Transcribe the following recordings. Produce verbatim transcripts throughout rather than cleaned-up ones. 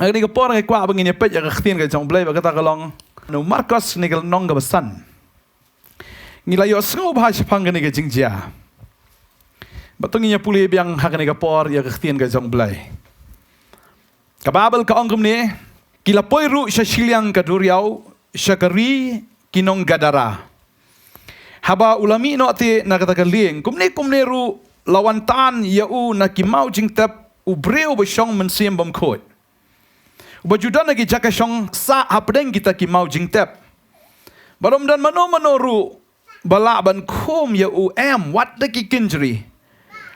Ha kane ka por nga kwah ba ngin ïa peit ïa ka ktien ka jong U Blei ba kata ka long na u Markos kane ka lynnong kaba san. Ngi la ïohsngew bha shaphang kane ka jingjia. Bad to ngin ïa pule biang ha kane ka por ïa ka ktien ka jong U Blei. Ka Baibl ka ong kumne, ki la poi ruh sha shiliang ka duriaw, sha ka ri ki nong Gadara. Haba u la mih noh te na kata ka lieng, kumne kumne ruh la wan tan ïa u na ki maw jingtep u briew ba shong mynsiem bymkhuid, uba ju don ha ki jaka shong sah hapdeng kita ki maw jingtep. Bad ym don mano mano ruh ba lah ban khum ïa u, em, wat da ki kynjri.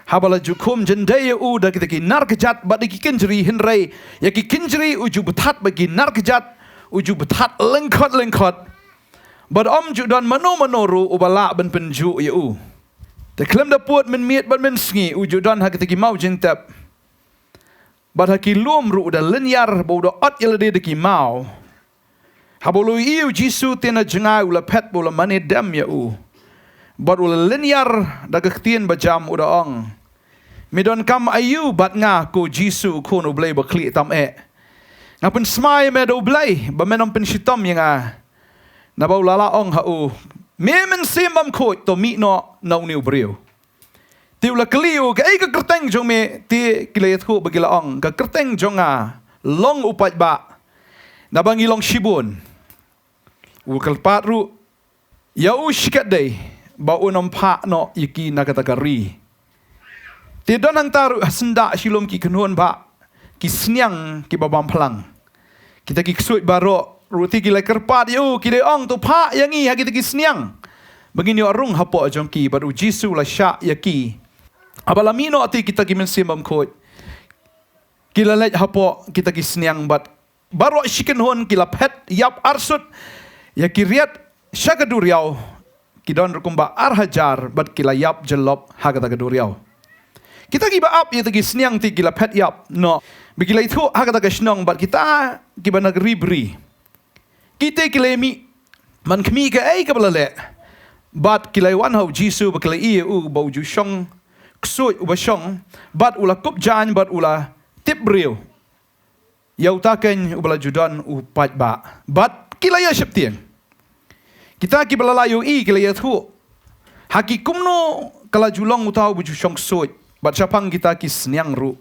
Haba la ju khum jyndei ïa u da kita ki nar kjat bad da ki kynjri, hynrei ïa ki kynjri u ju bthat bad ki nar kjat, u ju bthat lyngkhot lyngkhot. Bad ym ju don mano mano ruh uba lah ban pynjuh ïa u. Te khlem da pud mynmiet bad mynsngi u ju don ha kita ki maw jingtep. Bad ha ki lum ruh u da lynñiar bad u da ot ïa lade da ki maw. Haba u la ïohi ïa u Jisu te na jngai u la phet bad u la mane dem ïa u. Bad u la lynñiar da ka ktien bajam u da ong, me donkam aïu bad nga ko Jisu u Khun U Blei ba khlieh tam eh? Nga pynsmai ïa me da U Blei ba men ym pynshitom ïa nga. Naba u la lah ong ha u, me mynsiem bymkhuid, to mih noh na une u briew. Te u la kylli ïa u, kaei ka kyrteng jong me? Te ki la ïathuh bad ki la ong, ka kyrteng jong nga long u paidbah, naba ngi long shibun. U kyrpad ruh ïa u shikatdei ba un ym phah noh ïa ki na kata ka ri. Te don hangta ruh ha syndah shilum ki kynhun bah, ki sniang kiba bam phlang. Kita ki ksuid baroh ruh te ki la kyrpad ïa u, ki la ong, to phah ïa ngi ha kita ki sniang ba ngin ïoh rung hapoh jong ki. Bad u Jisu u la shah ïa ki. Haba la mih noh te kita ki mynsiem bymkhuid, ki la leit hapoh kita ki sniang bad baroh shi kynhun ki la phet ïap arsut ïa ki riat sha ka duriaw. Ki don ruh kumba ar hajar bad ki la ïap jyllop ha kata ka duriaw. Kita kiba ap ïa kita ki sniang te ki la phet ïap noh bad ki la ïathuh ha kata ka shnong bad kita kiba na ka ri bri. Ki te ki la mih ban khmih kaei kaba la leh. Bad ki la wan ha u Jisu bad ki la ïohi ïa u ba u ju shong ksuid uba shong, bad u la kup jaiñ bad u la tip briew ïa uta keiñ uba la ju don u paidbah. Bad ki la ïa sheptieng. Kita kiba la lah ïohi ki la ïathuh ha ki kumno ka la ju long uta uba ju shong ksuid bad shaphang kita ki sniang ruh.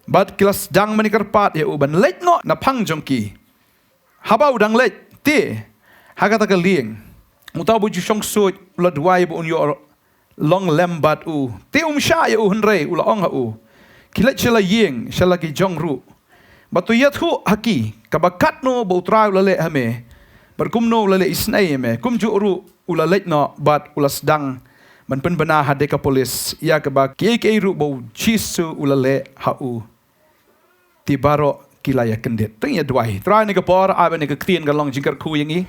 Bad ki la sdang ban ïa kyrpad ïa u ban leit noh na phang jong ki. Haba u dang leit te ha kata ka lieng, uta uba ju shong ksuid u la duwai ba un ïoh long lem bad u. Te um shah ïa u, hynrei u la ong ha u, khie leit sha la ïing, sha la ki jong ruh, bad to ïathuh ha ki kaba katno ba U Trai u la leh ha me bad kumno u la leh isynei ïa me. Kumjuh ruh u la leit noh bad u la sdang ban pynbna ha Dekapolis ïa kaba kiei kiei ruh ba u Jisu u la leh ha u. Te baroh ki la ïa kyndit. To ngin ïa duwai. Trai, ha kane ka por, ai ba kane ka ktien kan long jingkyrkhu ïa ngi,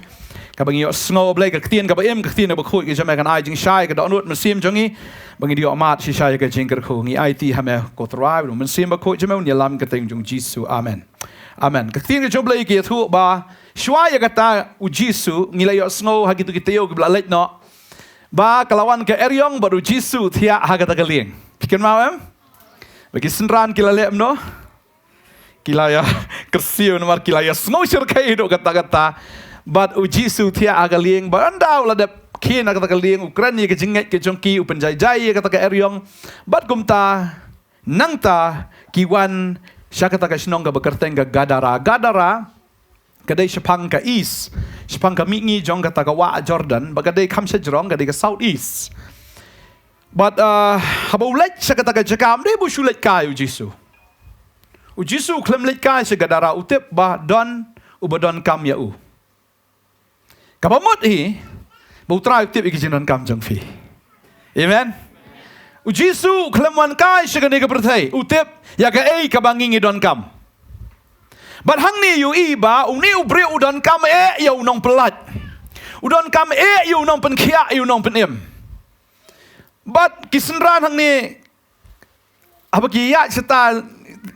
kaba ngi ïohsngew, Blei, ka ktien kaba im, ka ktien kaba khuid ka jong me, kan ai jingshai ka dohnud mynsiem jong ngi ba ngin ïoh mad shisha ïa ka jingkyrkhu. Ngi aiti ha me ko Trai, bad u Mynsiem Bakhuid jong me un ïalam, ha ka kyrteng jong u Jisu. Amen. Amen. Ka ktien ka jong u Blei ka ïathuh ba shuwa ïa kata u Jisu, ngi la ïohsngew ha kito ki taïew kiba la leit noh ba ka la wan ka eriong bad u Jisu u thiah ha kata ka lieng. Phi kynmaw, em? Ba ki synran ki la leh kumno? Ki la ïa kyrsiew namar ki la ïa sngew shyrkhei haduh katta katta. Bad u Jisu u thiah ha ka lieng, bad ynda u la dep khie na kata ka lieng, u kren ïa ka jingngeit ka jong ki, u pynjai jai ïa kata ka eriong. Bad kumta, nangta ki wan sha kata ka shnong kaba kyrteng ka Gadara. Gadara ka dei shaphang ka east, shaphang ka mihngi jong kata ka wah Jordan, bad ka dei kham shajrong, ka dei ka south east. Bad, ah, haba u leit sha kata ka jaka, ym dei ba u shu leit kai u Jisu. U Jisu u khlem leit kai sha Gadara, u tip ba don uba donkam ïa u. Kaba mut hi ba U Trai u tip ïa ki jingdonkam jong phi. Amen. U Jisu u khlem wan kai sha kane ka pyrthei, u tip ïa kaei kaba ngi ngi donkam. Bad hangne ïohi ba une u briew u donkam eh ïa u nongpyllait. U donkam eh ïa u nongpynkhiah, ïa u nongpynim. Bad ki synran hangne, haba ki ïaid shata,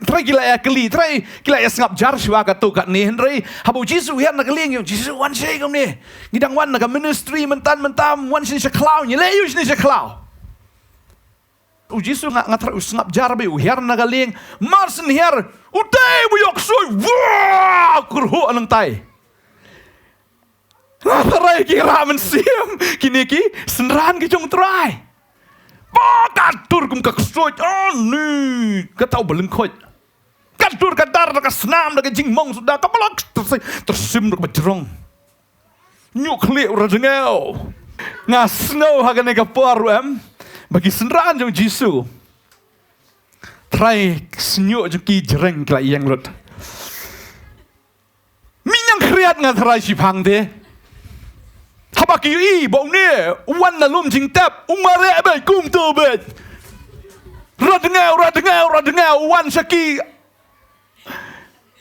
trai ki la ïa kylli, trai ki la ïa sngap jar shuwa katto katne, hynrei haba u Jisu u hiar na ka lieng, ïa u Jisu, wan shei kumne. Ngi dang wan na ka ministry mynta mynta, wan shane sha khlaw, ngi leh ïa u shane sha khlaw. U Jisu nga, nga tharai u sngap jar bha, u hiar na ka lieng. Mar syn hiar, utei ba ïoh ksuid, wah, kyrhuh nangtai. Nga tharai ki rah mynsiem, kine ki synran ki jong u Trai. Ba ka dur kum ka ksuid, ani, kata u ba lyngkhuid. Ka dur ka dar da ka snam, da ka jingmong suda, ka ba la tyrsim, tyrsim da ka ba jrong. Ñiuh khlieh u radngew. Nga sngew ha kane ka por, em, ba ki synran jong u Jisu, trai sñiuh jong ki jreng ki la ïeng lut. Mih ñiangkhriat, nga tharai shiphang te. Haba ki ïohi ba une u wan na lum jingtep, u mareh beit, kumto beit. Radngew, radngew, radngew, u wan sha ki.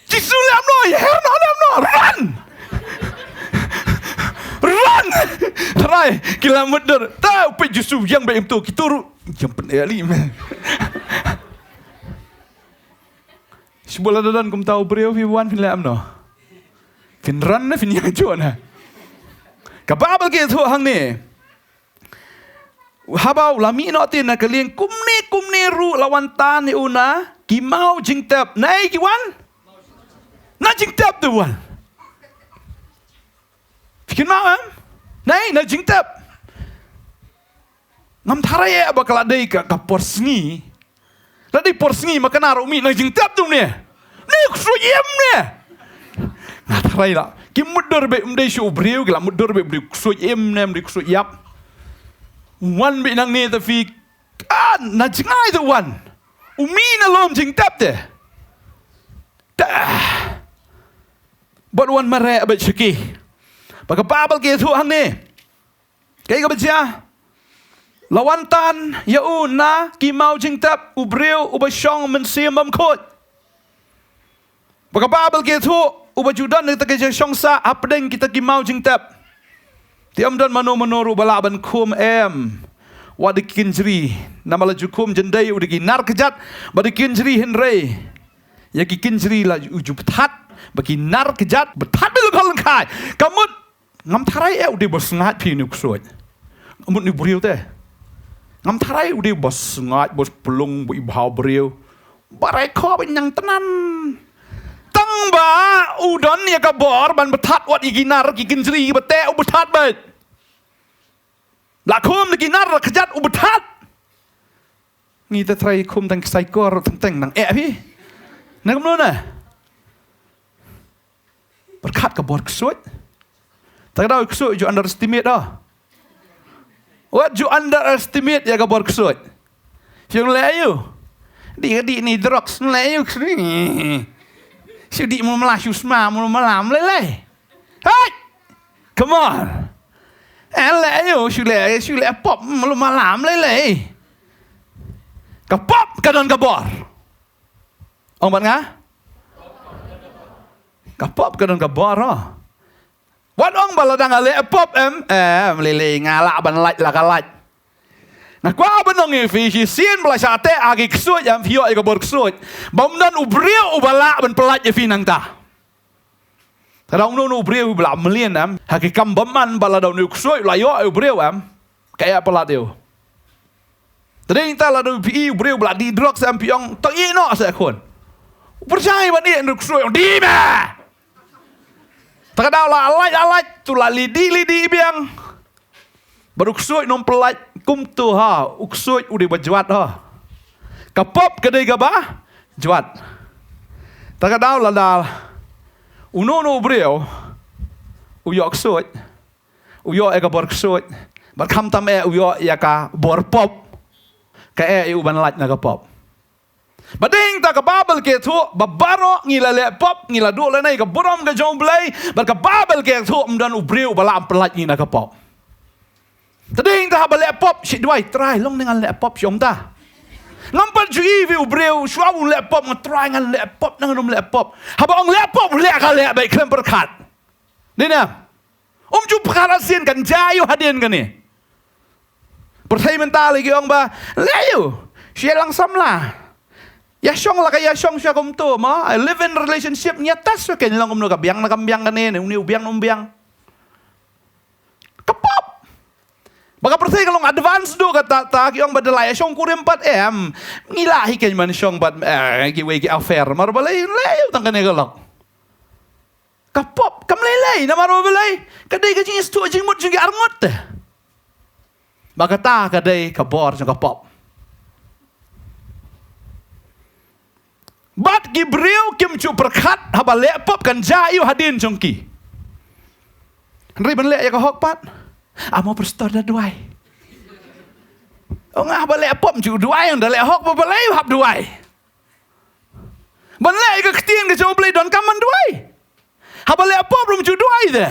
Jisu, leh kumno, ïaher noh, leh kumno, run! Run! Trai, ki la mutdur. Te u peit Jisu ïeng beit kumto, kito ruh ïeng pyneh ïa lade. Shu ba la don kumta u briew, phi wan phin leh kumno? Phin run ne phin ïeng jooh ne? Ka Baibl ka ïathuh hangne. Haba u la mih noh te na ka lieng, kumne kumne ruh la wan tan ïa u na ki maw jingtep. Naei ki wan? Na jingtep te wan. Phi kynmaw, em? Naei, na jingtep. Ngam tharai eh ba ka la dei ka, ka por sngi. La dei por sngi ma ka nar u mih na jingtep te une. Ne u ksuid im ne. Nga tharai la ki mutdur beit, ym dei shuh u briew, ki la mutdur beit, ym dei u ksuid im ne, ym dei u ksuid ïap. Wan beit nangne te phi, ah, na jngai te wan. U mih na lum jingtep te. Te. Bad wan mareh beit sha ki. Ba ka Baibl ka ïathuh hangne. Kaei kaba jia? La wan tan ïa u na ki maw jingtep, u briew uba shong mynsiem bymkhuid. Ba ka Baibl ka ïathuh, uba ju don kita ki jingshong sah hapdeng kita ki maw jingtep. Te ym don mano mano ruh ba lah ban khum em. Wat da ki kynjri, namar la ju khum jyndei u da ki nar kjat bad da ki kynjri, hynrei ïa ki kynjri la u ju bthat, ba ki nar kjat bthat beit lyngkha lyngkhai. Ka mut Ngam tharai eh u dei ba sngaid phi une u ksuid. Mut une u briew te. Ngam tharai u dei ba sngaid, ba plung, ba i bhabriew. Ba rai khoh, ba ñiangtngan. Tang ba u don ïa ka bor ban bthat wat ïa ki nar ki kynjri, ba te u bthat beit. La khum da ki nar la kjat u bthat. Ngi te trai khum tang ki saikor teng teng nang eh phi. Na kumno na? Pyrkhat ka bor ksuid. Tang da u ksuid ju underestimate da. Wat ju underestimate ïa ka bor ksuid. Phi ong leh aïu? Dih ka dih ni drugs, leh aïu ksuid. Shu dih mul mala, shu sma mul mala, leh leh. Hey! Come on. Eh, leh aïu, shu leh, shu leh pop mul mala, leh leh. Ka pop ka don ka bor. Ong bad nga? Ka pop ka don ka bor, oh. Wat ong ba lada nga leh pop em, em, lei lei nga lah ban lait la ka lait. Nga kwah ban ong ïa phi shisien ba la shah teh ha ki ksuid em, phi ïoh ïa ka bor ksuid. Bym don u briew uba lah ban pyllait ïa phi nangta. Te da uno uno u briew uba lah mlien em ha ki kam bymman, ba lada une u ksuid u la ïoh ïa u briew em, ka ïa pyllait ïa u. Te dei nangta lada phi ïohi u briew ba la dih drugs em, phi ong to ïeh noh sa khun. U pyrshang ban ïeh, une u ksuid u ong dih me. Te ka daw la lait la lait, to la leit dih leit dih biang. Bad u ksuid um pyllait kumto ha, u ksuid u dei ba jwat ha. Ka pop ka dei kaba jwat. Te ka daw lada uno uno u briew u ïoh ksuid, u ïoh ïa ka bor ksuid, bad khamtam eh u ïoh ïa ka bor pop, ka eh ïa u ban lait na ka pop. Ba dei nangta ka Baibl ka ïathuh ba baroh ngi la leh pop, ngi la duh lehnoh ïa ka burom ka jong U Blei, bad ka Baibl ka ïathuh ym don u briew uba lah pyllait ngi na ka pop. Te dei nangta haba leh pop, shu duwai, Trai, long ne ngan leh pop, shu ong ta. Ngam pat ju ïohi u briew shuwa u leh pop, nga Trai ngan leh pop, ngan ym leh pop. Haba ong leh pop, leh ka leh beit, khlem pyrkhat. Dei ne? Um ju pyrkhat arsien kan jia ïa u hadien kane. Pyrthei mynta lei ki ong ba, leh ïa u, shu ïalang samla. Ïa shong la ka ïa shong sha kumto mo, a live in relationship, ngi ïa test sha ken long kumno, ka biang ne kam biang kane, ne une u biang ne um biang. Ka pop. Ba ka pyrthei ka long advance duh kata, ta ki ong ba da la ïa shong kurim pat em. Ngi lah hi kein ban shong pat, eh, kiwei ki affair. Namar balei leh ïa u tang kane ka lok. Ka pop, kam lei lei, namar balei. Ka dei ka jingïasyllok jingmut jong ki arngut te. Ba kata ka dei ka bor jong ka pop. Bad ki briew kim ju pyrkhat haba leh pop kan jia ïa u hadien jong ki. Hynrei ban leh ïa ka hok pat. Amo pastor da duwai. Ong ah haba leh pop ju duwai, ong da leh hok ba balei hap duwai. Ban leh ïa ka ktien ka jong U Blei donkam ban duwai. Haba leh pop ruh ju duwai de.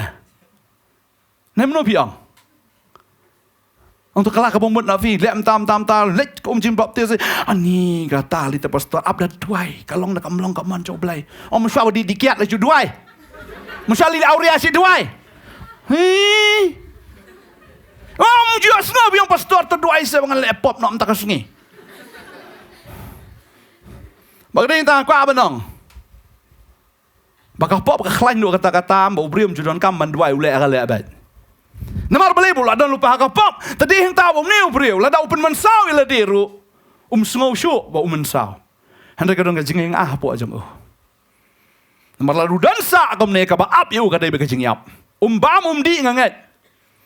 Ne mano phi ong? Ong to ka la ka bym mut na phi, leh mynta mynta mynta, leit ka um jingbaptis. Ani kata leit ha pastor, ap da duwai, ka long na ka mlong ka mon jong U Blei. Ong mynshuwa ba dih dih kiad la ju duwai. Mynshuwa leit awria shi duwai. Hi. Ong ju sngewbha ïa u pastor to duwai seh ba ngan leh pop noh mynta ka sngi. Ba ka dei tang kwah ban ong. Ba ka pop ka khlaiñ duh kata ka tam, ba u briew um ju donkam ban duwai, u leh ka leh beit. Namar balei ba u la don lypa ha ka pop, te dei hangta ba une u briew, lada u pynmynsaw ïa lade ruh, um sngew shuh ba u mynsaw. Hynrei ka don ka jingïainga hapoh jong u. Namar lada u don sah kumne kaba ap ïa u ka dei beit ka jingïap. Um bam um dih nga ngeit.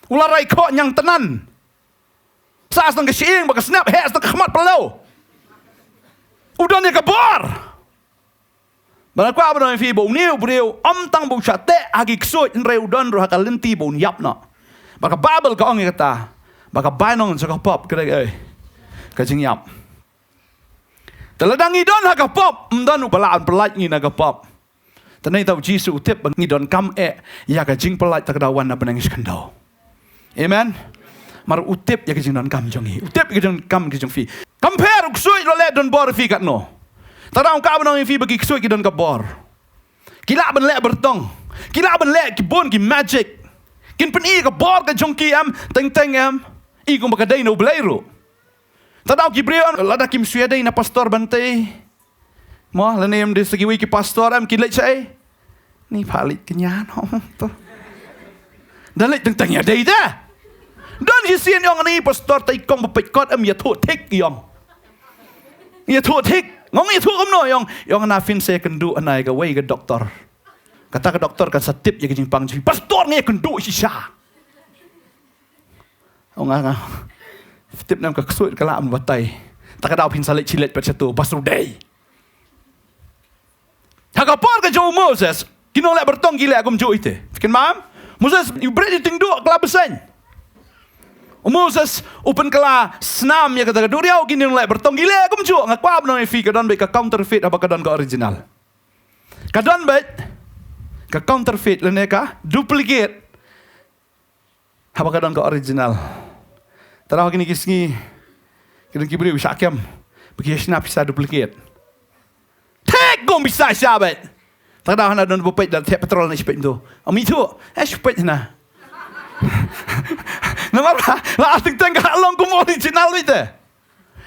U la rai khoh ñiang tnat. Sah tang ka shyieng bad ka sniap, heh tang ka khmat pyllew. U don ïa ka bor. Ba nga kwah ban ong ïa phi ba une u briew, ym tang ba u shah teh ha ki ksuid, hynrei u don ruh ha ka lynti ba un ïap noh. Ba ka Baibl ka ong ïa kata, ba ka bainong jong ka pop ka dei, eh, ka jingïap. Te lada ngi don ha ka pop, ym don uba lah ban pyllait ngi na ka pop. Te nangta u Jisu u tip ba ngi donkam eh ïa ka jingpyllait, te ka daw wan na bneng shi khyndew. Amen. Namar u tip ïa ka jingdonkam jong ngi. U tip ïa ka jingdonkam ka jong phi. Kam pher u ksuid u la leh don bor ïa phi katno. Te nga kwah ban ong ïa phi ba ki ksuid ki don ka bor. Ki lah ban leh byrtong. Ki lah ban leh ki bun ki magic. Kin pyni ka bor ka jong ki em, teng teng em. I kumba ka dei na U Blei ruh. Te daw ki briew lada kim shu ïadei na pastor Bantei. Mo, lane em dei sa kiwei ki pastor em ki leit shaei. Ni pha leit kñia noh to. Da leit teng teng ïadei da. Don shisien ïong ni pastor Tei Kong ba peit kot em ïathuh thik ïong. Ïathuh thik. Ngong ïathuh kumno ïong. Ïong na phin sa kynduh na kawei ka doktor. Kata ka doktor kan sa tip ïa ka jingpang jong phi. Pastor ngi kynduh shisha. Ong nga nga. Tip nam ka ksuid ka la am batai. Ta ka daw phin sa leit shi leit pat shato ba shu dei. Ha ka por ka jong u Moses, ki nongleh byrtong ki leh kumjuh ite. Phi kynmaw? Moses, u bret ïa u tyngduh ka la bseiñ. U Moses u pynkylla snam ïa kata ka duriaw, ki nongleh byrtong ki leh kumjuh. Nga kwah ban ong ïa phi ka don beit ka counterfeit haba ka don ka original. Ka don beit ka counterfeit lane ka duplicate. Haba ka don ka original. Te daw ha kine ki sngi ki don ki briew shah kem ba ki shna pisa duplicate. Thik kum pisa sha beit. Te daw hana don ba peit da thep petrol na shi peit mynta. Am ithuh, eh, shi peit hana. Namar ba la teng teng ka long kum original beit te.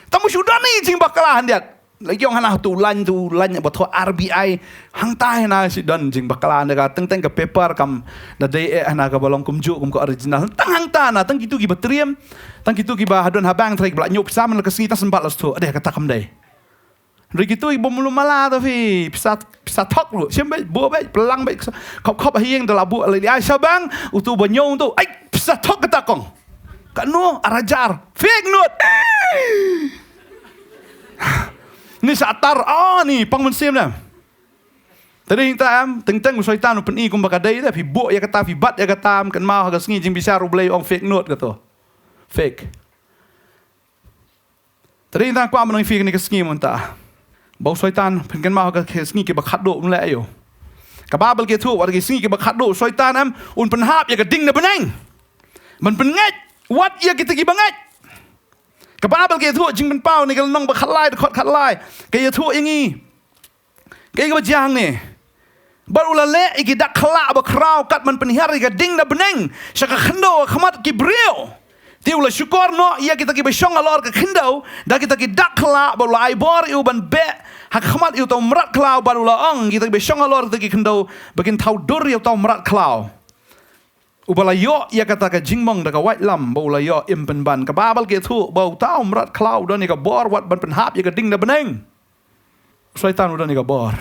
Tang ba shu don i jingbakla hyndiat. La ïong hana tu lain tu lain ba thoh R B I. Hangta hana shi don jingbakla hynda ka teng teng ka paper kam da dei eh hana kaba long kumjuh kum ka original. Tang hangta hana tang kitu kiba triem. Tang kitu kiba hadon ha bank trai ba la ñiuh pisa man la ka sngi tang symbat la shu. Ade kata kam dei. Ri kitu i bym lu mala ta phi pisa pisa thok lu. Shem beit, buh beit, pynlang beit. Khop khop ha ïing da la buh la ai sha bank, utu ba ñiuh tu. Ai, pisa thok kata kong. Katno, ar hajar. Fake note. Ni sa tar, ah, ni pang mynsiem na. Te dei ta em, teng teng u Soitan u pyni kumba ka dei te, phi buh ïa kata, phi bat ïa kata, em kynmaw ha ka sngi jingbishar U Blei ong fake note kato. Fake. Te dei ta kwah ban ong ïa phi kane ka sngi mynta. Ba u Soitan, phin kynmaw ha ka sngi kiba khatduh un leh aïu. Ka Baibl ka ïathuh, wat ki sngi kiba khatduh u Soitan em, un pynhap ïa ka ding na bneng. Ban pynngeit, wat ïa kita kiba ngeit. Ka Baibl ka ïathuh jingpynpaw ne ka lynnong ba khatlai, dkhot khatlai. Ka ïathuh ïa ngi. Kaei kaba jia hangne. Bad u la leh ïa ki dak khyllah ba khraw kat ban pynhiar ïa ka ding na bneng sha ka khyndew ha khmat ki briew. Te u la shukor noh ïa kita kiba shong halor ka khyndew da kita ki dak khyllah bad u la ai bor ïa u ban beh ha khmat ïa uta u mrad khlaw bad u la ong kita kiba shong halor kita ki khyndew ba kin thaw dur ïa uta u mrad khlaw. Uba la ïoh ïa kata ka jingmong da ka waitlam ba u la ïoh im pynban. Ka Baibl ka ïathuh ba uta u mrad khlaw u don ïa ka bor wat ban pynhap ïa ka ding da bneng. U Soitan u don ïa ka bor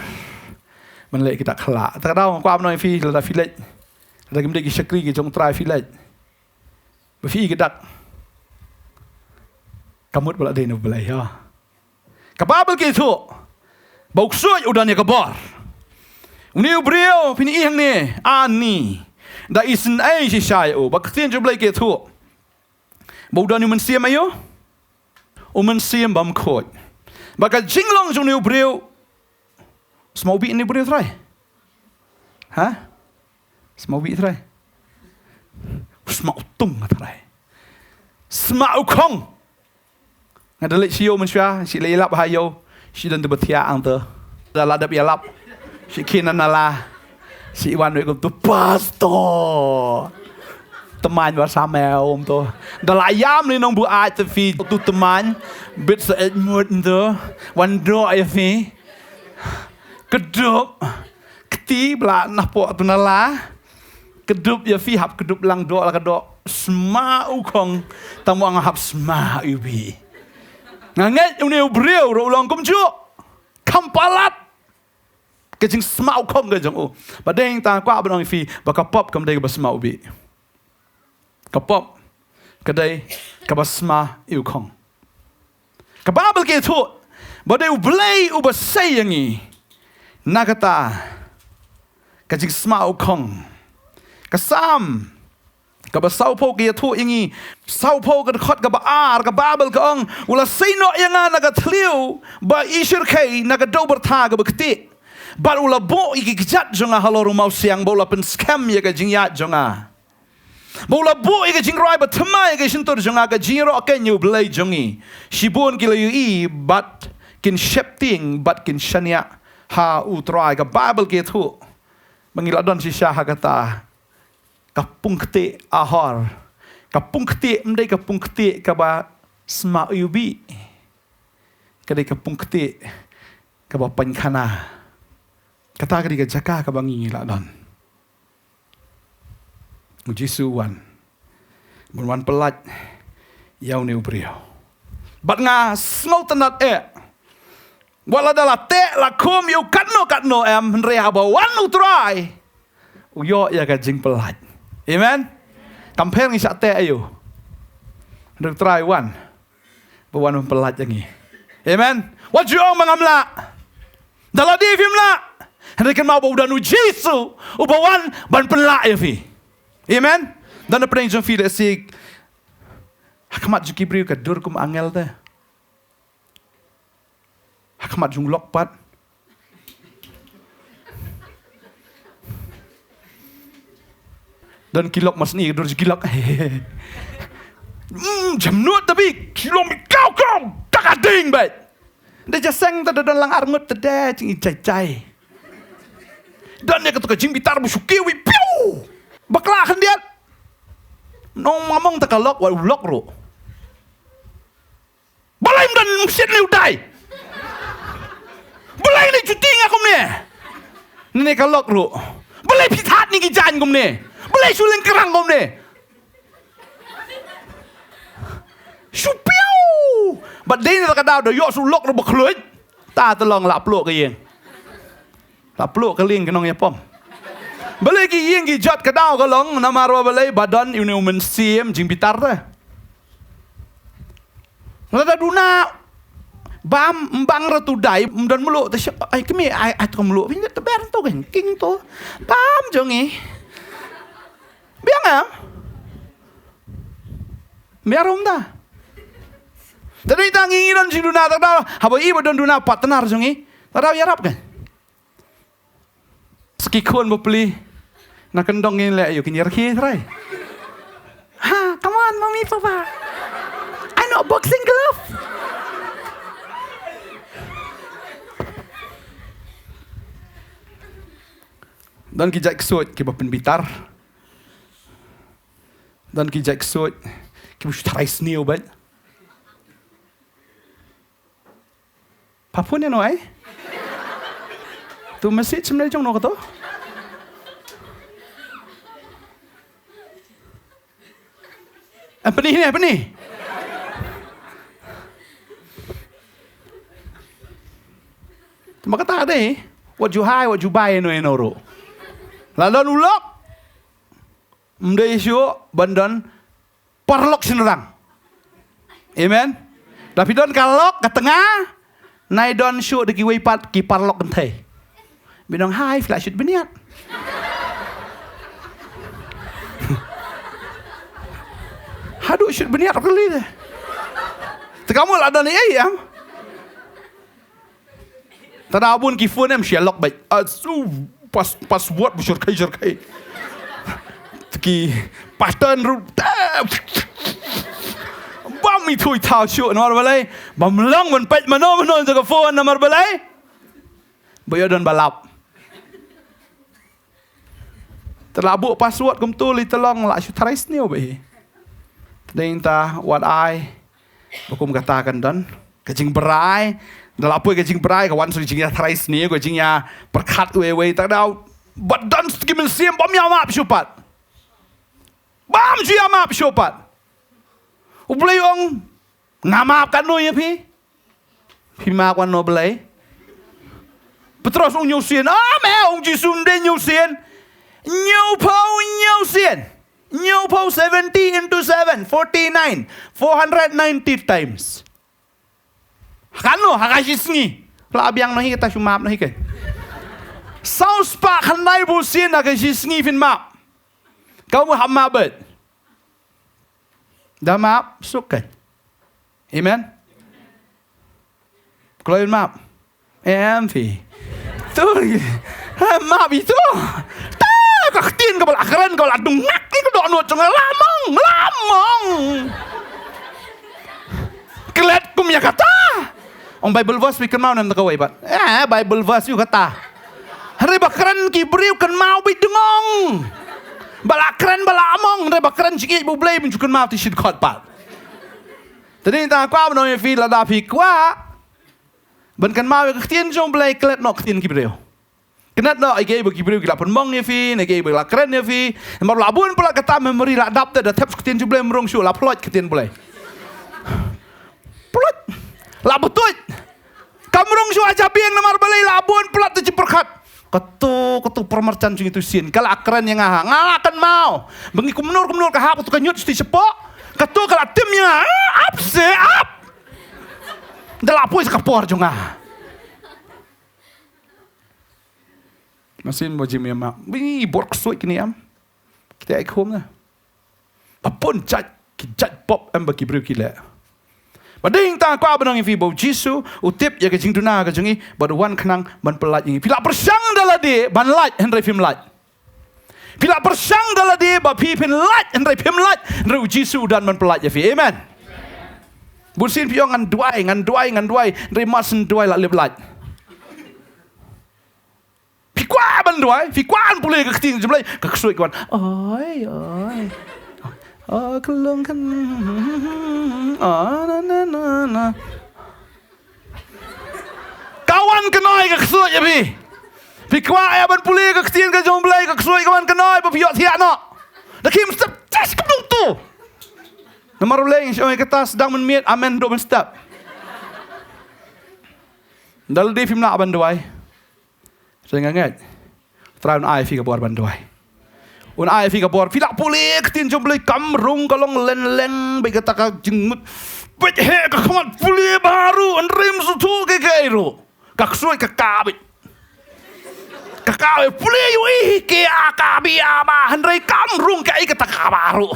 ban leh kita khla. Ta ka daw nga kwah ban ong ïa phi, lada phi leit, lada kim dei ki shakri ki jong U Trai, phi leit ba phi ïoh ka dak, ka mut ba la dei na U Blei, ha. Ka Baibl ka ïathuh ba u ksuid u don ïa ka bor. Une u briew phin ïohi hangne, ani da isynei shisha ïa u. Ba ka ktien jong U Blei ka ïathuh ba u don u mynsiem aïu? U mynsiem bymkhuid. Ba ka jinglong jong une u briew, sma u bih une u briew, Trai? Ha? Sma u bih, Trai? Sma u tung, Trai. Sma u khong. Nga da leit sha ïew mynshuwa, shi leit ïalap ha ïew, shi don tu ba thiah hangto. Da la dep ïalap, shi khin na nala, shi wan wei kumto, "Pastor, tymmen wat sam ïa u," kumto. Da la ïam ne nongbuaid, te phi tu tymmen, bit sa eit mut kumto, wan doh ïa phi. Kdup kti ba la napoh tu nala. Kdup ïa phi, hap kdup lang, doh la ka doh. Sma u khong, tang mo nga hap sma u bih. Nga ngeit une u briew ruh u long kumjuh. Kham palat ka jingsma u khong ka jong u. Ba dei tang kwah ban ong ïa phi ba ka pop kam dei kaba sma u bih. Ka pop ka dei kaba sma u khong. Ka Baibl ka ïathuh ba dei U Blei uba sei ïa ngi na kata ka jingsma u khong. Ka Salm kaba sawphew ka ïathuh ïa ngi, sawphew ka dkhot kaba ar, ka Baibl ka ong, "U la sei noh ïa nga na ka thliew ba i shyrkhei, na ka dew byrtha kaba ktieh. Bad u la buh ïa ki kjat jong nga halor u mawsiang, bad u la pynskhem ïa ka jingïaid jong nga. Bad u la buh ïa ka jingrwai bathymmai ha ka shyntur jong nga, ka jingïaroh keiñ ïa U Blei jong ngi. Shibun ki la ïohi bad kin sheptieng bad kin shaniah ha U Trai." Ka Baibl ka ïathuh ba ngi la don shisha ha kata ka pung ktieh ahor. Ka pung ktieh, ym dei ka pung ktieh kaba sma u bih. Ka dei ka pung ktieh kaba pynkhana. Kata ka dei ka jaka kaba ngi la don. U Jisu u wan ban wan pyllait ïa une u briew. Bad nga sngewtynnad eh, wat lada la teh la khum ïa u katno katno em, hynrei haba wan U Trai, u ïoh ïa ka jingpyllait. Amen. Kam pher ngi shah teh aïu, hynrei U Trai u wan ba wan ban pyllait ïa ngi. Amen. Wat ju ong ba ngam lah. Da lade phim lah, hynrei kynmaw ba u don U Jisu uba wan ban pynlah ïa phi. Amen. Don napdeng jong phi lehse ha khmat jong ki briew ka dur kum angel te. Ha khmat jong u lok pat. Don ki lok masni ka dur jong ki lok. Hmm, jemnud tabi, ki lok mi kaw kaw, ta ka ding bad. Da ja seng ta da don lang arngut ta da jing i jai jai. Don ïa kato ka jingbitar ba shu kiew i piu. Bakla khyndiat. Nong mamong ta ka lok, wa u lok ruh. Balei ym don shit ne u dai? Balei ne juti nga kumne? Ne ka lok ruh. Balei phi thad ne ki jaiñ kumne? Balei shu lyngkrang kumne? Shu piu. Bad dei na ka daw da ïoh shu lok ruh ba khluit. Ta te long la pluh ka ïing. La pluh ka lieng ka nongïapom. Balei ki ïing ki jot ka daw ka long, namar ba balei ba don ïa une u mynsiem jingbitar te. Lada duna bam ym bang ra tu dai, ym don mluh te shep, ai kmie, ai, ai tu mluh, pynjot te ber tu kan, king tu. Bam jong i. Biang em? Biang rum ta. Te dei tang ngi don jingduna, ta daw haba i ba don duna partner jong i, ta daw ïarap kan. Sa ki khun bapli na kyndong ngin leh aïu, kin ïarkhie trai. Ha, come on, mommy, papa. I know boxing glove. Don ki jait ksuid kiba pynbitar. Don ki jait ksuid kiba shu tharai sniew bad. Pha phone ïa no ai? Tu message ym dei jong no kato. Em, pyni ne, pyni. Te ma kata dei, wat ju hai, wat ju bai ïano ïano ruh. La don u lok, ym dei shuh ban don paralok shynrang. Amen. Lada phi don ka lok ka tnga, nai don shuh da kiwei pat ki paralok kynthei. Phi ong hai, phi la shit bniat. Haduh shit bniat kali de. Te ka mut la don ei ei em. Te da bun ki phone em, shu lok beit. Ah, su, pas, password bu shyrkhei shyrkhei. Ki pattern ruh. Bam ithuh ithaw shuh, namar balei? Bym long ban peit mano mano jong ka phone, namar balei? Ba ïoh don ba lap. Te la buh password kumtu, lei te long, la shu tharai sniew beit hi. Te dei ta wat ai ba kum kata kan don ka jingbrai. Da la poi ka jingbrai, ka wan shuh ka jingïatharai sniew, ka jingïapyrkhat uwei uwei. Te da ba don shuh ki mynsiem bym ïamap shuh pat. Bym ju ïamap shuh pat. U Blei u ong, nga map katno ïa phi? Phi map katno, Blei? Petros u ong hynñiew sien. Ah, me, u ong Jisu, ym dei hynñiew sien. Hynñiewphew hynñiew sien. Hynñiewphew, seventy into seven, forty-nine. Four hundred ninety times. Katno, ha ka shi sngi. La biang noh hi kata, shu map noh hi keiñ. Saw spah khyndaiphew sien ha ka shi sngi phin map. Kaba mut hap map beit. Da map suk keiñ. Amen. Kloi map. Em phi. Tu. Map itu. Ta ka ktien kaba la kren, kaba la dungak, ïa ka dohnud jong nga, la mong, la mong. Klet kum ïa kata. Ong Bible verse phi kynmaw ne em kawei pat? Eh, Bible verse ïa kata. Hynrei ba kren ki briew kynmaw beit dngong. Ba la kren ba la mong, hynrei ba kren jingïeit U Blei ym ju kynmaw te shit khot pat. Te dei tang kwah ban ong ïa phi, lada phi kwah ban kynmaw ïa ka ktien jong U Blei, klet noh ktien ki briew. Klet noh ïa kiei ba ki briew ki la pynmong ïa phi, ne kiei ba la kren ïa phi. Namar la bun palat kata, memory la dap te, da thep ktien jong U Blei ym rung shuh, la ploit ktien U Blei. Ploit. La btuid. Kam rung shuh ha jabieng namar balei, la bun palat te jingpyrkhat. Kato, kato pynmarjan jong itu sien. Ka la kren ïa nga ha. Nga la kynmaw. Ba ngi kumno kumno ka hap kato ka ñiut shuti shapoh. Kato ka la tim ïa nga. Ah, ap se, ap. Da la poi sa ka por jong nga. Masin ba jim ïa ma. Bi bor ksuid kini am. Kita ai khum na. Ba pun jait, ki jait pop em ba ki briew ki leh. Ba dei tang kwah ban ong ïa phi ba U Jisu u tip ïa ka jingduna ka jong ngi, ba u wan khnang ban pyllait ïa ngi. Phi la pyrshang da lade ban lait, hynrei phim lait. Phi la pyrshang da lade ba phi phin lait, hynrei phim lait, hynrei U Jisu u don ban pyllait ïa phi. Amen. Bun sien phi ong ngan duwai, ngan duwai, ngan duwai, hynrei mar shen duwai la lip lait. Phi kwah ban duwai, phi kwah ban pule ka ktien jong U Blei, ka ksuid ka wan. Oi, oi. Oh, ka long kan. Oh, na, na, na, na. Ka wan kynoi ka ksuid ïa phi. Phi kwah ïa ban pule ka ktien ka jong U Blei, ka ksuid ka wan kynoi ba phi ïohthiah noh. Da khim step, tes ka dum tu. Namar U Blei, shu ong ïa kata sdang mynmiet, amen, duk mynstep. Da lade phim lah ban duwai. Sa nga ngeit. Trai un ai phi ka bor ban duwai. Un ai phi ka bor. Phi la pule ka ktien jong U Blei, kam rung, ka long lenleng beit kata ka jingmut. Beit heh ka khmat, pule baroh, hynrei ym sngewthuh kaei kaei ruh. Ka ksuid ka kah beit. Ka kah beit, pule ïa u i hi ki a ka bi a ba, hynrei kam rung kaei kata ka baroh.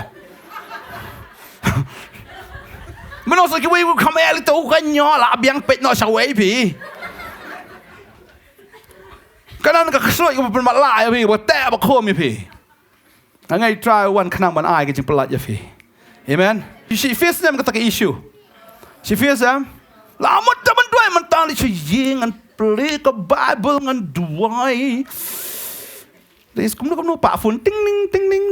Mynno sa kiwei u kham eh li to u ka ñiah, la biang peit noh shawei phi. Ka don ka ksuid kaba pynmatlah ïa phi, ba teh ba khum ïa phi. Nga ngeit Trai u wan khnang ban ai ka jingpyllait ïa phi. Amen. Shi face ne em kata ka issue? Shi face em? La mut te ban duwai, mynta leit sha ïing, ngan plie ka Bible, ngan duwai. Dei kumno kumno, pah phone, ting ning ting ning.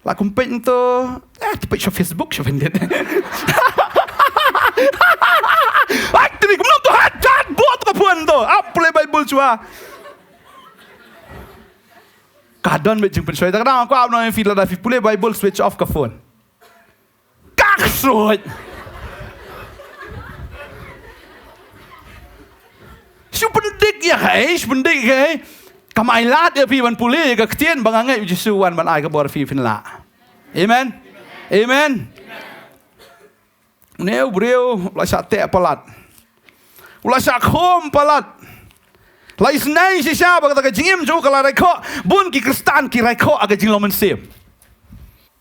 La kum peit nto, eh, te peit sha Facebook sha pyndet. Ai, te dei kumno to, ha, jat bot ka phone to. Ap plie Bible shuwa. Ka don beit jingpynshoi. Te ka dang kwah ban ong ïa phi, lada phi pule Bible, switch off ka phone. Ruh. Shu pyndik ïa ka ei, shu pyndik ïa ka ei. Kam ai lad ïa phi ban pule ïa ka ktien ba nga ngeit u Jisu wan ban ai ka bor phi phin lah. Amen. Amen. Une u briew u la shah teh palat. U la shah khum palat. La isnei shisha ba kata ka jingim jong u ka la raikhoh. Bun ki Khristan ki raikhoh ha ka jinglong mynsiem.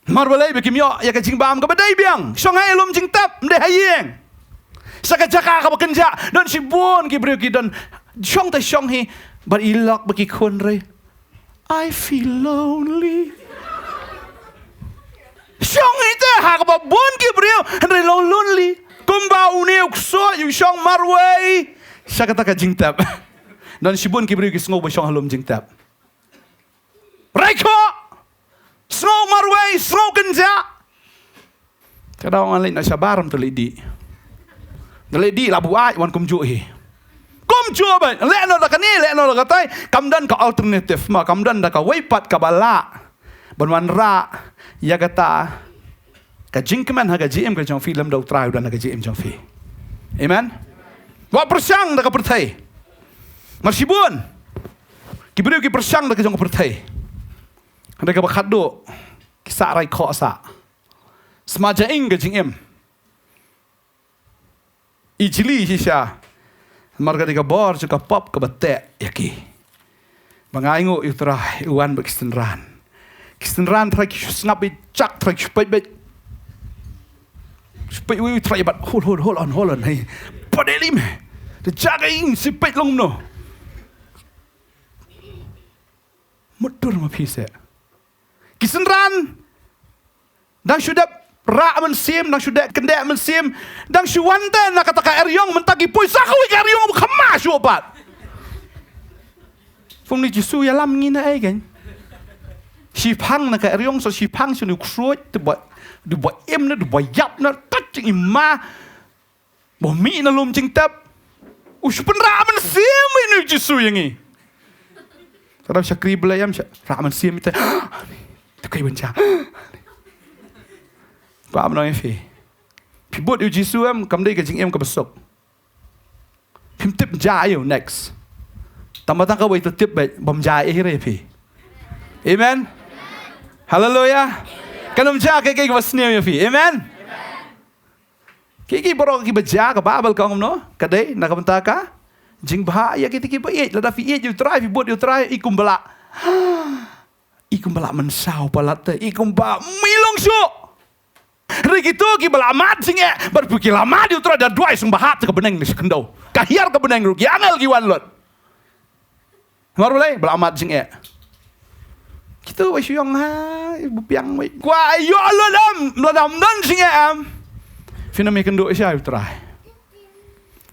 Namar balei ba kim ïoh ïa ka jingbam kaba dei biang. Shong ha ïalum jingtep, ym dei ha ïing. Sha ka jaka kaba kynjah, don shibun ki briew ki don shong te shong hi, bad i lok ba ki khun re. I feel lonely. Shong hi te ha kaba bun ki briew, hynrei long lonely. Kumba une u ksuid u shong marwei sha kata ka jingtep. Don shibun ki briew ki sngew ba shong ha lum jingtep. Raikhoh. Sngew marwei, sngew kynjah. Ka dang ngan leit noh shabar, ym to leit dih. To leit dih la buaid wan kumjuh hi. Kumjuh bad leh noh da kane, leh noh da katai. Kam don ka alternative ma, kam don da kawei pat kaba lah ban wanrah ïa kata ka jingkmen ha ka jingim ka jong phi lymda u Trai u don ha ka jingim jong phi. Amen. Wat pyrshang da ka pyrthei. Mar shibun ki briew ki pyrshang da ka jong ka pyrthei. Hynrei kaba khatduh ki sah raikhoh sah. Sma ja ing ka jingim. I jli shisha. Namar ka dei ka bor jong ka pop kaba teh ïa ki. Ba nga ainguh ïa u Trai u wan bad ki synran. Ki synran Trai ki shu sngap beit, jak Trai ki shu peit beit. Shu peit, ui, Trai bad, hold, hold, hold on, hold on. Hey. Pade lim. Te jak ing si peit long no. Mutdur ma phi se. Ki synran dang shu dep rah mynsiem, dang shu dep kyndeh mynsiem, dang shu wan te na kata ka eriong mynta ki poi sa kawei ka eriong ba kham ma shuh pat. Phung ni Jisu ïalam ngi na ei kein. Shiphang na ka eriong sa shiphang shu ni u ksuid, te ba, te ba im na, te ba ïap na, tat jing i ma. Ba mih na lum jingtep. U shu pynrah mynsiem ïa u Jisu ïa ngi. Ka dang shakri Blei em, sha rah mynsiem ïa te. Te kai ban ja. Ba am nong ïa phi. Phi bud ïa u Jisu em, kam dei ka jingim kaba suk. Phim tip ja ïa u next. Tang ba tang kawei to tip bad bym ja ïa hi re phi. Amen. Haleluya. Kan ym ja ka, ka, kaba sniew ïa phi. Amen. Ki, ki baroh kiba jia ka Baibl ka ong kumno, ka dei na ka bynta ka jingbha ïa kita kiba ïeit. Lada phi ïeit ïa u Trai, phi bud ïa u Trai, i kumba lah, i kumba lah mynsaw palat te, i kumba mih long shuh. Hynrei kito kiba lah mad jingeh, bad phi ki lah mad ïa u Trai, da duwai sngewbha te ka bneng ne shi khyndew. Ka hiar ka bneng ruh, ki angel ki wan lut. Namar balei, ba la mat jingeh. Kito ba shu ong ha, ba biang wei. Kwah ïoh lut em, lada ym don jingeh em, phin ym ïakynduh sha u Trai.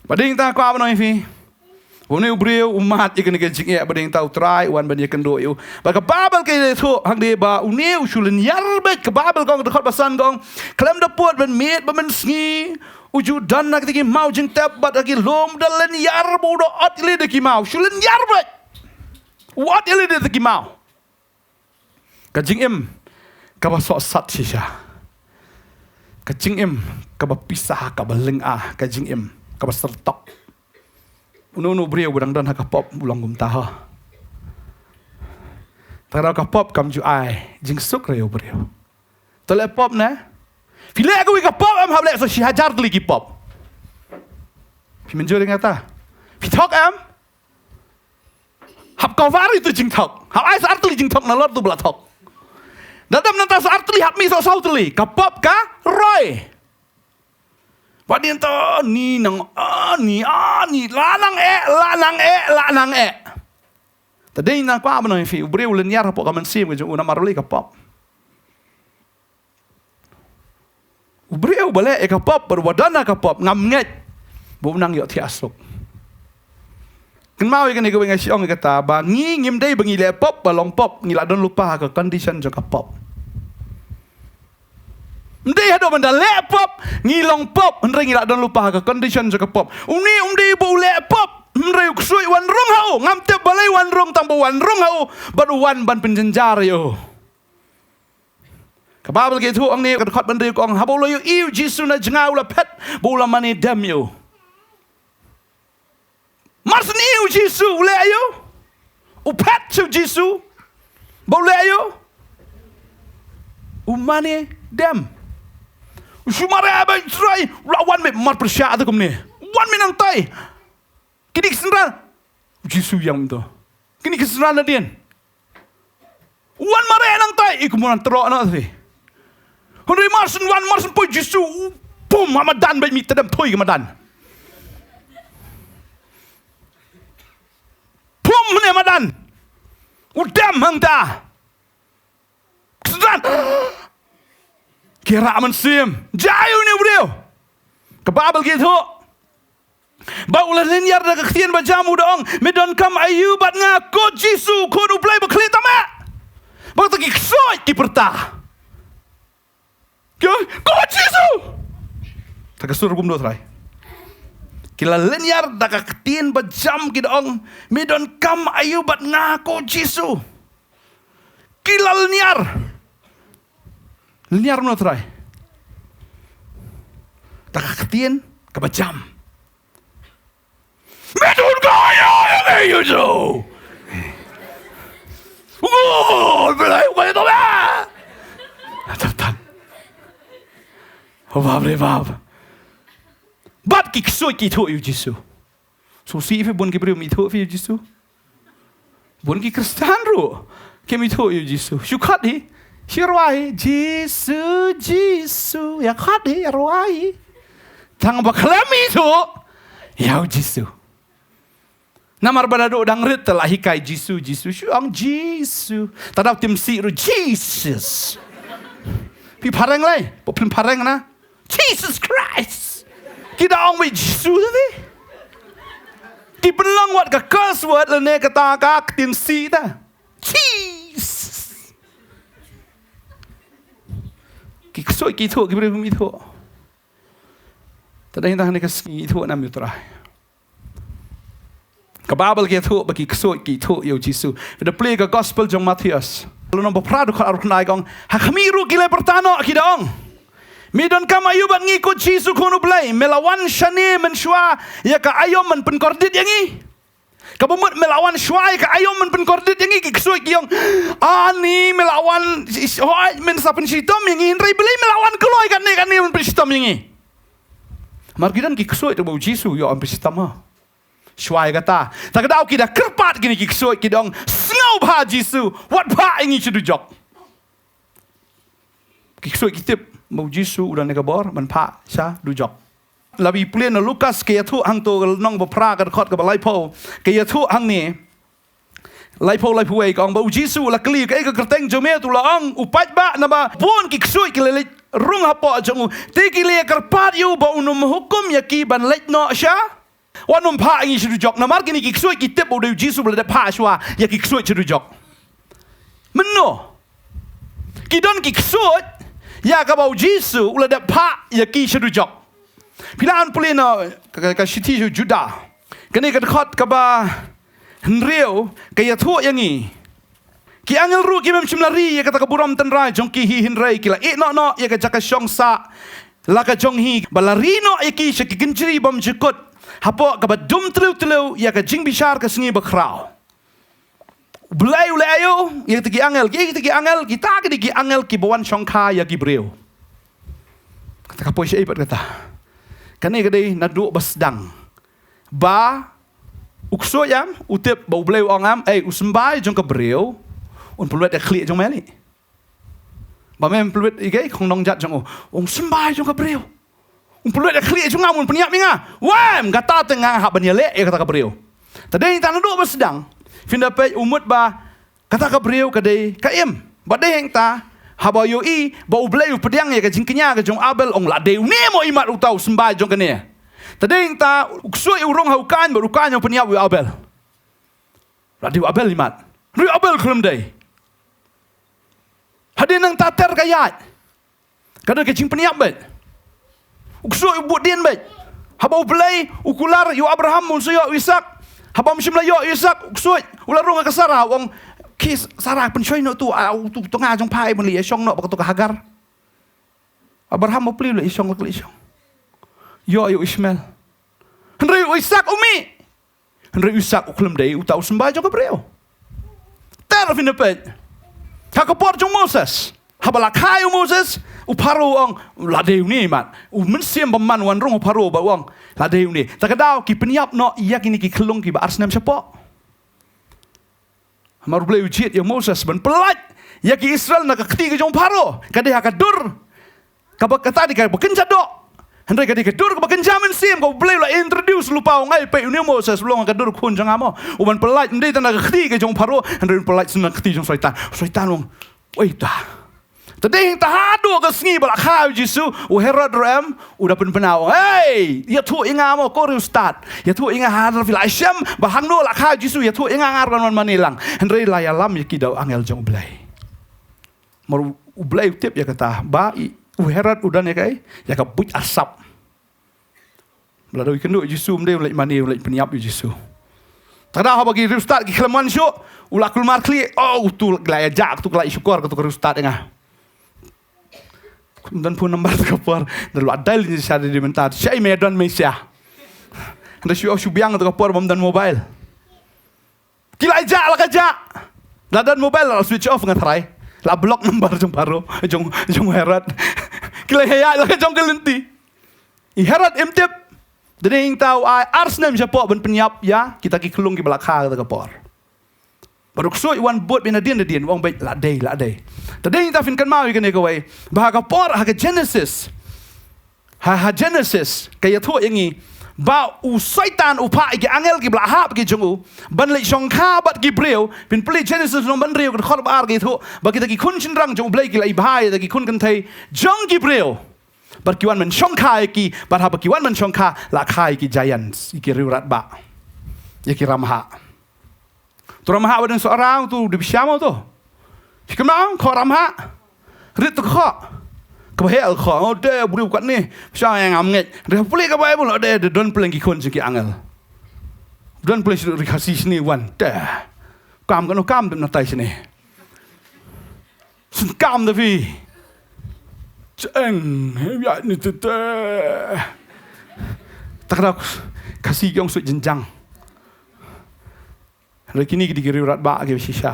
Ba dei ta kwah ban ong ïa phi, une u briew u mat ïa kane ka jingeh, ba dei ta u Trai u wan ban ïakynduh ïa u. Ba ka Baibl ka ïathuh hangne ba une u shu lynñiar beit, ka Baibl ka ong, dkhot ba san ka ong, khlem da pud ban miet bad ban sngi, u ju don ha kita ki maw jingtep bad ha ki lum da lynñiar, ba u da ot ïalade ki maw. Shu lynñiar beit. U ot ïalade ki maw. Ka jingim kaba sohsat shisha. Ka jingim kaba pisa, kaba lynga, ka jingim kaba syrtok. Uno uno u briew ba dang don ha ka pop u long kumta ho. Te ka pop kam ju ai jingsuk ïa u briew. To leh pop ne? Phi leh kawei ka pop em, hap leh sa shi hajar tylli ki pop. Phi mynjur ïa kata? Phi thok em? Hap cover ïa uto u jingthok. Hap ai sa ar tylli jingthok nalor uto ba la thok. Lada ym nangta sa ar tylli, hap mih sa saw tylli. Ka pop ka roi. Wat ïa nangta ni nang ani ani, la nang eh, la nang eh, la nang eh. Te dei na kwah ban ong ïa phi, u briew u lynñiar hapoh ka mynsiem ka jong u namar u leh ka pop. U briew ba leh ïa ka pop bad uba don ha ka pop, ngam ngeit ba un nang ïohthiah suk. Kynmaw ïa kane kawei, nga shu ong ïa kata ba ngi ngim dei ba ngi leh pop ba long pop, ngi la don lypa ha ka condition jong ka pop. Ym dei haduh ban da leh pop ngi long pop, hynrei ngi la don lypa ha ka condition jong ka pop. Une um dei ba u leh pop, hynrei u ksuid wan rung ha u, ngam tip balei wan rung, tang ba wan rung ha u bad u wan ban pynjynjar ïa u. Ka Baibl ka ïathuh hangne, ka dkhot ba hynriew ka ong, haba u la ïohi ïa u Jisu na jngai u la phet, bad u la mane dem ïa u. Mar shu ïohi ïa u Jisu u leh ïa u, u phet sha u Jisu, bad u leh ïa u, u mane dem. U shu mareh ba u Trai, u la wan beit mar pyrshah te kumne. Wan beit nangtai. Kine ki synran. U Jisu ïeng mynta. Kine ki synran nadien. Wan mareh nangtai, i kumno ngan trok noh te. Hynrei mar shu wan, mar shu poi Jisu, pum, ha madan beit, mih tdem thui ka madan. Pum ne madan. U dem hangta. Ki synran ki rah mynsiem. Jai une u briew. Ka Baibl ka ïathuh ba u la lynñiar da ka ktien ba jam, u da ong, me donkam aïu bad nga, ko Jisu, khun u Blei ba khlieh tam eh? Bad kata ki ksuid ki pyrta, ki ong, ko Jisu. Ta ka sur kum do Trai. Ki la lynñiar da ka ktien ba jam, ki da ong, me donkam aïu bad nga, ko Jisu. Ki la lynñiar. Lynñiar mo Trai? Ta ka ktien kaba jam. Me donkam aïu ïa ngi, Jisu? Oh, Blei, u ka ïa to ba. Tatan. Oh, bab re bab. Bad ki ksuid ki ïathuh ïa u Jisu. Sngewsih phi, bun ki briew ym ithuh phi ïa u Jisu. Bun ki Khristan ruh kim ithuh ïa u Jisu. Shu khot hi, shu rwai hi, Jisu, Jisu. Ïa khot hi, ïa rwai hi. Tang ba khlem ithuh ïa u Jisu. Namar ba naduh dang rit te la hikai Jisu, Jisu. Shu ong Jisu. Te da tim sih ruh Jesus. Phi phareng lei, phi phareng na. Jesus Christ. Ki da ong beit Jisu te. Ki pynlong wat ka curse word lane kata ka ktien sih te. Jesus. Ki ksuid ki ïathuh, ki briew kim ithuh. Te dei tang ne ka sngi ithuh nam ïa u Trai. Ka Baibl ka ïathuh ba ki ksuid ki ithuh ïa u Jisu. Phi da plie ka Gospel jong Mathaios, lynnong ba phra, dkhot arphew khyndai ka ong, ha khmih ruh ki la pyrta noh, ki da ong, me donkam aïu bad ngi, ko Jisu, khun u Blei? Me la wan shane mynshuwa ïa ka aïom ban pynkordit ïa ngi? Kaba mut me la wan shuwa ïa ka aïom ban pynkordit ïa ngi, ki ksuid ki ong, ani me la wan, hooid, men sa pynshitom ïa ngi, hynrei balei me la wan kloi katne katne ban pynshitom ïa ngi? Namar ki don ki ksuid ba u Jisu u ïoh ban pynshitom ha shuwa ïa kata. Ta ka daw ki da kyrpad kine ki ksuid, ki da ong, sngewbha Jisu, wat phah ïa ngi sha dujok. Ki ksuid ki tip ba u Jisu u don ïa ka bor ban phah sha dujok. Lada phi pule na Lukas ka ïathuh hangto, ka lynnong ba phra, ka dkhot kaba laiphew, ka ïathuh hangne. Laiphew, laiphew wei ka ong ba u Jisu u la kylli, kaei ka kyrteng jong me? Te u la ong, u paidbah, naba bun ki ksuid ki la leit rung hapoh jong u. Te ki la ïakyrpad ïa u ba un ym hukum ïa ki ban leit noh sha, wat nym phah ïa ngi sha dujok. Namar kine ki ksuid ki tip ba u dei u Jisu ba la dep phah shuwa ïa ki ksuid sha dujok. Mynno? Ki don ki ksuid ïa kaba u Jisu u la dep phah ïa ki sha dujok. Phi lah ban pule na ka, ka, ka shithi sha u Juda. Kane ka dkhot kaba hynriew ka ïathuh ïa ngi. Ki angel ruh kim shym la ri ïa kata ka burom tynrai jong ki hi, hynrei ki la ïeh noh noh ïa ka jaka shong sah la ka jong hi, ba la ri noh ïa ki sha ki kynjri bymjukut, hapoh kaba dum tliw tliw ïa ka jingbishar ka sngi bakhraw. U Blei u leh aïu ïa kita ki angel? Kita ki angel, kita ki dei ki angel kiba wan shongkha ïa ki briew. Kata ka poi shaei pat kata? Kane ka dei naduh ba sdang. Ba u ksuid em u tip ba u Blei u ong em, ei, u symbai jong ka briew un pynwit ïa ka khlieh jong me lei. Ba mem pynwit ïa ka khong nongjat jong u, u symbai jong ka briew. Un pynwit ïa ka khlieh jong nga, un pynïap ïa nga. Wem, kata te nga hap ban ïaleh ïa kata ka briew. Te dei hangta naduh ba sdang. Phin da peit u mut ba kata ka briew ka dei ka im. Ba dei hangta haba ïohi ba u Blei u pdiang ïa ka jingkñia ka jong Abel, ong, la dei une mo imat uta u symbai jong kane. Te dei hangta u ksuid u rung ha u Kain, bad u Kain u pynïap ïa u Abel. La dei u Abel imat. Hynrei u Abel khlem dei. Hadien nangta ter ka ïaid. Ka don ka jingpynïap beit. U ksuid u bud dien beit. Haba u Blei u kular ïa u Abraham un sa ïoh u Isaak. Haba um shym la ïoh u Isaak, u ksuid u la rung ha ka Sara, u ong, ki Sara, pynshoi noh uto, ah, uto u tnga jong pha, ban leit ïashong noh bad kato ka Hagar. Abraham u plie u la i shong la ka la i shong. Ïoh ïa u Ishmael. Hynrei u Isaak u mih. Hynrei u Isaak u khlem dei uta u symbai jong ka briew. Te phin ïa peit. Ha ka por jong u Moses. Haba la kha ïa u Moses, u Pharaoh u ong, la dei une mat. U mynsiem bymman u wan rung u Pharaoh bad u ong, la dei une. Te ka daw ki pynïap noh ïa kine ki khyllung kiba ar snem shapoh. Namar u Blei u jied ïa u Moses ban pyllait ïa ki Israel na ka kti ka jong u Pharaoh. Ka dei ha ka dur kaba kata dei kaba kynja doh. Hynrei ka dei ka dur kaba kynja mynsiem kaba u Blei u la introduce lypa u ong, ai peit une u Moses u long ha ka dur khun jong nga mo. U ban pyllait ym dei tang na ka kti ka jong u Pharaoh, hynrei u pyllait sha na ka kti jong u Soitan. U Soitan u ong, oi ta. Te dei hangta haduh ka sngi ba la kha ïa u Jisu, u Herod ruh em, u da pynbna u ong, hei, ïathuh ïa nga mo ko riewstad. Ïathuh ïa nga, ha phi la shem ba hangno la kha ïa u Jisu, ïathuh ïa nga, nga ruh ngan wan mane lang. Hynrei la ïalam ïa ki da u angel jong u Blei. Namar u Blei u tip ïa kata ba i, u Herod u don ïa kaei, ïa ka buit arsap. Ba la dei u ïakynduh ïa u Jisu, ym dei u leit mane, u leit pynïap ïa u Jisu. Te ka daw haba ki riewstad ki khlem wan shuh, u la kulmar khlieh, oh, utu la ïa jah, utu la ïa shukor, utu ka riewstad ïa nga. Ym don phone number ka por, da la dial ïa sha dei mynta, shaei me don me sha. Hynrei shu, shu biang utu ka por bym don mobile. Ki la jah, la ka jah. La don mobile la switch off nga tharai. La block number jong Pharaoh, jong, jong Herod. Ki la ïaid la ka jong ka lynti. I Herod im tip. Te dei hangta u ai ar snem shapoh ban pynïap ïa kita ki khyllung kiba la kha kata ka por. Bad u ksuid u wan bud beit nadien nadien, u ong beit la dei, la dei. Te dei hangta phin kynmaw ïa kane kawei. Ba ha ka por, ha ka Genesis. Ha, ha Genesis, ka ïathuh ïa ngi ba u Soitan u phah ïa ki angel kiba la hap ki jong u ban leit shongkha bad ki briew. Phin pule Genesis lynnong ba hynriew, ka dkhot ba ar, ka ïathuh ba kita ki khun shynrang jong u Blei ki la ibha ïa kita ki khun kynthei jong ki briew. Bad ki wan ban shongkha ïa ki, bad haba ki wan ban shongkha, la kha ïa ki giants, ïa ki riewratbah, ïa ki ramhah. Tu ramhah ba don sohra, tu u dei bishar mo tu. Phi kynmaw, khoh ramhah. Rit tu khoh. Kaba heh khoh, oh, dei briew katne. Bishar ïa ngam ngeit. Dei pule ka Baibl, oh, dei, dei don pleng ki khun jong ki angel. Don pleng shi ri Khasi shane wan. Dei. Kam kano kam dei na tai shane. Sun kam da phi. Cheng, ya ni tu te. Tak da Khasi ki ong suk jenjang. Hynrei kine ki dei ki riewratbah kiba shisha.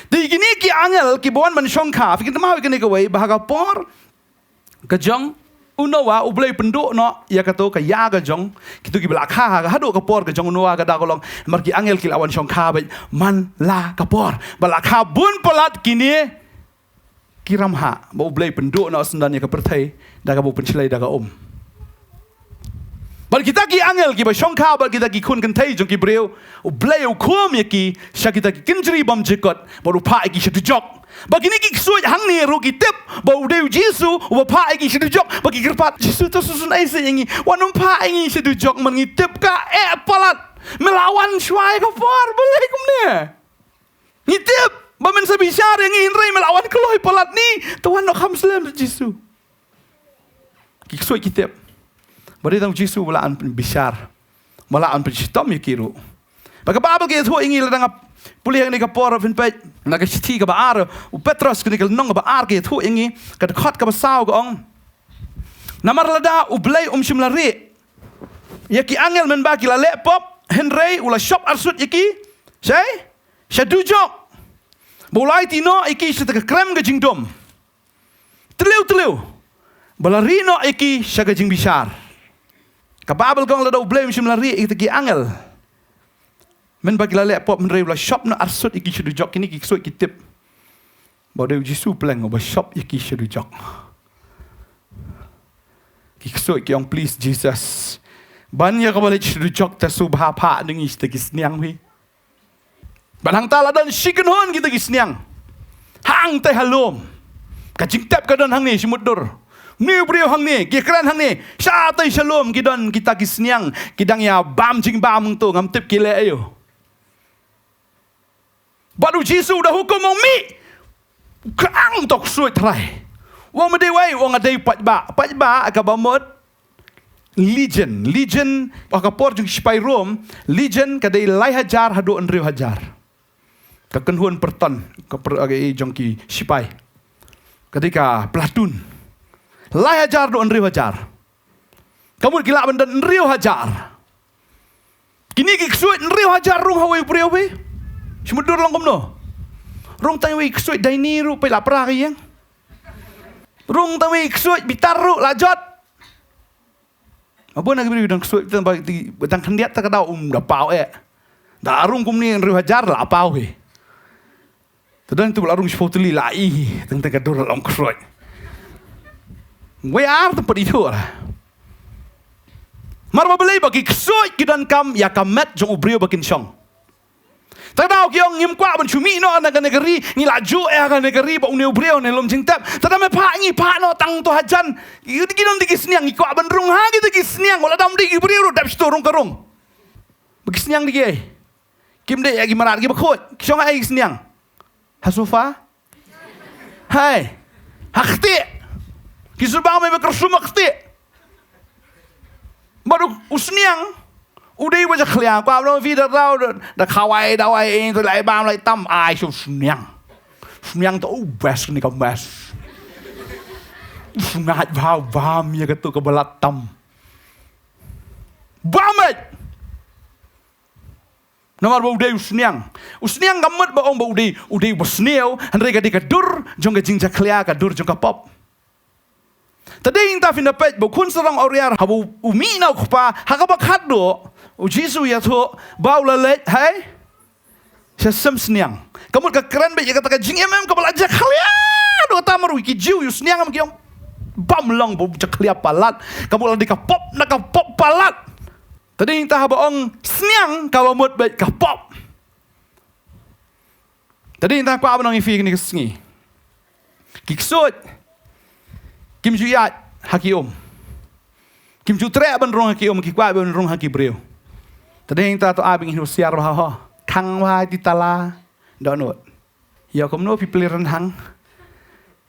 Te kine ki angel kiba wan ban shongkha, phi kynmaw ïa kane kawei, ba ha ka por ka jong u Noah u Blei pynduh noh ïa kato ka ïa ka jong kito kiba la kha ha, haduh ka por ka jong u Noah ka daw ka long, namar ki angel ki la wan shongkha beit man la ka por. Ba la kha bun palat kine ki ramhah, ba u Blei pynduh noh syndon ïa ka pyrthei da kaba u pynshlei da ka um. Bad kita ki angel kiba shongkha bad kita ki khun kynthei jong ki briew, u Blei u khum ïa ki sha kita ki kynjri bym jukut, bad u phah ïa ki sha dujok. Ba kine ki ksuid hangne ruh ki tip ba u dei u Jisu uba phah ïa ki sha dujok, ba ki kyrpad, Jisu, to sngewsynei seh ïa ngi, wat nym phah ïa ngi sha dujok, man ngi tip ka eh palat. Me la wan shuwa ïa ka por, balei kumne? Ngi tip ba men sa bishar ïa ngi, hynrei me la wan kloi palat, ni to wan noh kham slem, Jisu. Ki ksuid ki tip ba dei tang Jisu ba la an pynbishar, ba la an pynshitom ïa ki ruh. Ba ka Baibl ka ïathuh ïa ngi, lada nga pule ïa kane ka por, phin peit na ka shithi kaba ar u Petros, kane ka lynnong kaba ar, ka ïathuh ïa ngi, ka dkhot kaba saw ka ong, namar lada u Blei um shym la rieh ïa ki angel mynba ki la leh pop, hynrei u la shop arsut ïa ki sha, sha dujok, ba u la aiti noh ïa ki sha ka krem ka jingdum. Tliw tliw ba la rieh noh ïa ki sha ka jingbishar. Ka Baibl ka ong lada u Blei um shym la rieh ïa kita ki angel mynba ki la leh pop, hynrei u la shop noh arsut ïa ki sha dujok, kine ki ksuid ki tip ba u dei u Jisu pleng uba shop ïa ki sha dujok. Ki ksuid ki ong, please Jesus, ban ïa kaba leit sha dujok te sngewbha phah da ngi shatei ki sniang hi. Bad hangta la don shi kynhun kita ki sniang. Hangtei ha lum. Ka jingtep ka don hangne shi mutdur. Une u briew hangne, ki kren hangne. Shatei sha lum ki don kita ki sniang. Ki dang ïa bam jingbam hangto, ngam tip ki leh aïu. Bad u Jisu u da hukum, ong mih. Ka ang tok suit trai. U ong me dei wei, u ong nga dei paidbah. Paidbah kaba mut legion. Legion ha ka por jong ki sipai Rom, legion ka dei lai hajar haduh hynriew hajar. Ka kynhun pyrton, ka pyr-, ka i jong ki sipai. Ka dei ka platoon. Lai hajar, don hynriew hajar. Ka mut ki lah ban don hynriew hajar. Kine ki ksuid hynriew hajar rung ha uwei u briew phi. Shu mutdur long kumno. Rung tang uwei ksuid daini ruh phi la pra ka ïing. Rung tang uwei ksuid bitar ruh la jot. Abo na ki briew dang ksuid tang ba ti dang khyndiat ta ka daw um da paw eh. Da rung kumne hynriew hajar la paw hi. Te don tu la rung shiphew tylli la i hi, teng teng ka dur la long ksuid. Wei ar teng pat i tu la. Mar ba balei ba ki ksuid ki donkam ïa ka met jong u briew ba kin shong. Ta daw ki ong ngim kwah ban shu mih noh na kane ka ri, ngi la ju eh ha kane ka ri ba une u briew ne lum jingtep. Ta da me phah ngi phah noh tang to hajan. Ki don ki sniang ngi kwah ban rung ha kita ki sniang, wat la dam dei ki briew ruh dep shu rung ka rung. Ba ki sniang dei ki ei. Kim dei ïa ki mrad ki ba khuid. Ki shong ha ei ki sniang. Ha sofa. Hai. Ha ktieh. Ki shu bam ei ba kyrsum ha ktieh. Bad u sniang u dei ba jakhlia, kwah ba long phi da daw da khawai dawai eh, to lai bam lai tam ai shu sniang. Sniang to u best ni ka best. U sngaid bha bam ïa ka to ka ba la tam. Bam ei. Namar ba u dei u sniang. U sniang ka mut ba ong ba u dei, u dei u ba sniew, hynrei ka dei ka dur jong ka jingjakhlia, ka dur jong ka pop. Ta dei ïa ta phin da peit ba u khun sarong awriar haba u mih na u kpa ha kaba khatduh, u Jisu ïathuh ba u la leit hai sha sem sniang. Ka mut ka kren beit ïa kata ka jingim em kaba la jakhlia. Duh kata mar u ki Jiw u sniang em ki ong bam long ba u jakhlia palat. Ka mut la dei ka pop na ka pop palat. Ta dei ïa ta haba ong sniang kaba mut beit ka pop. Ta dei ïa ta kwah ban ong ïa phi kane ka sngi. Ki ksuid kim ju ïaid ha ki um. Kim ju treh ban rung ha ki um, ki kwah ban rung ha ki briew. Ta dei ïa ta to ai ba ngin husiar bha ho. Khang bha ïa ti tala. Dohnud. Ïa kumno phi plie rynhang.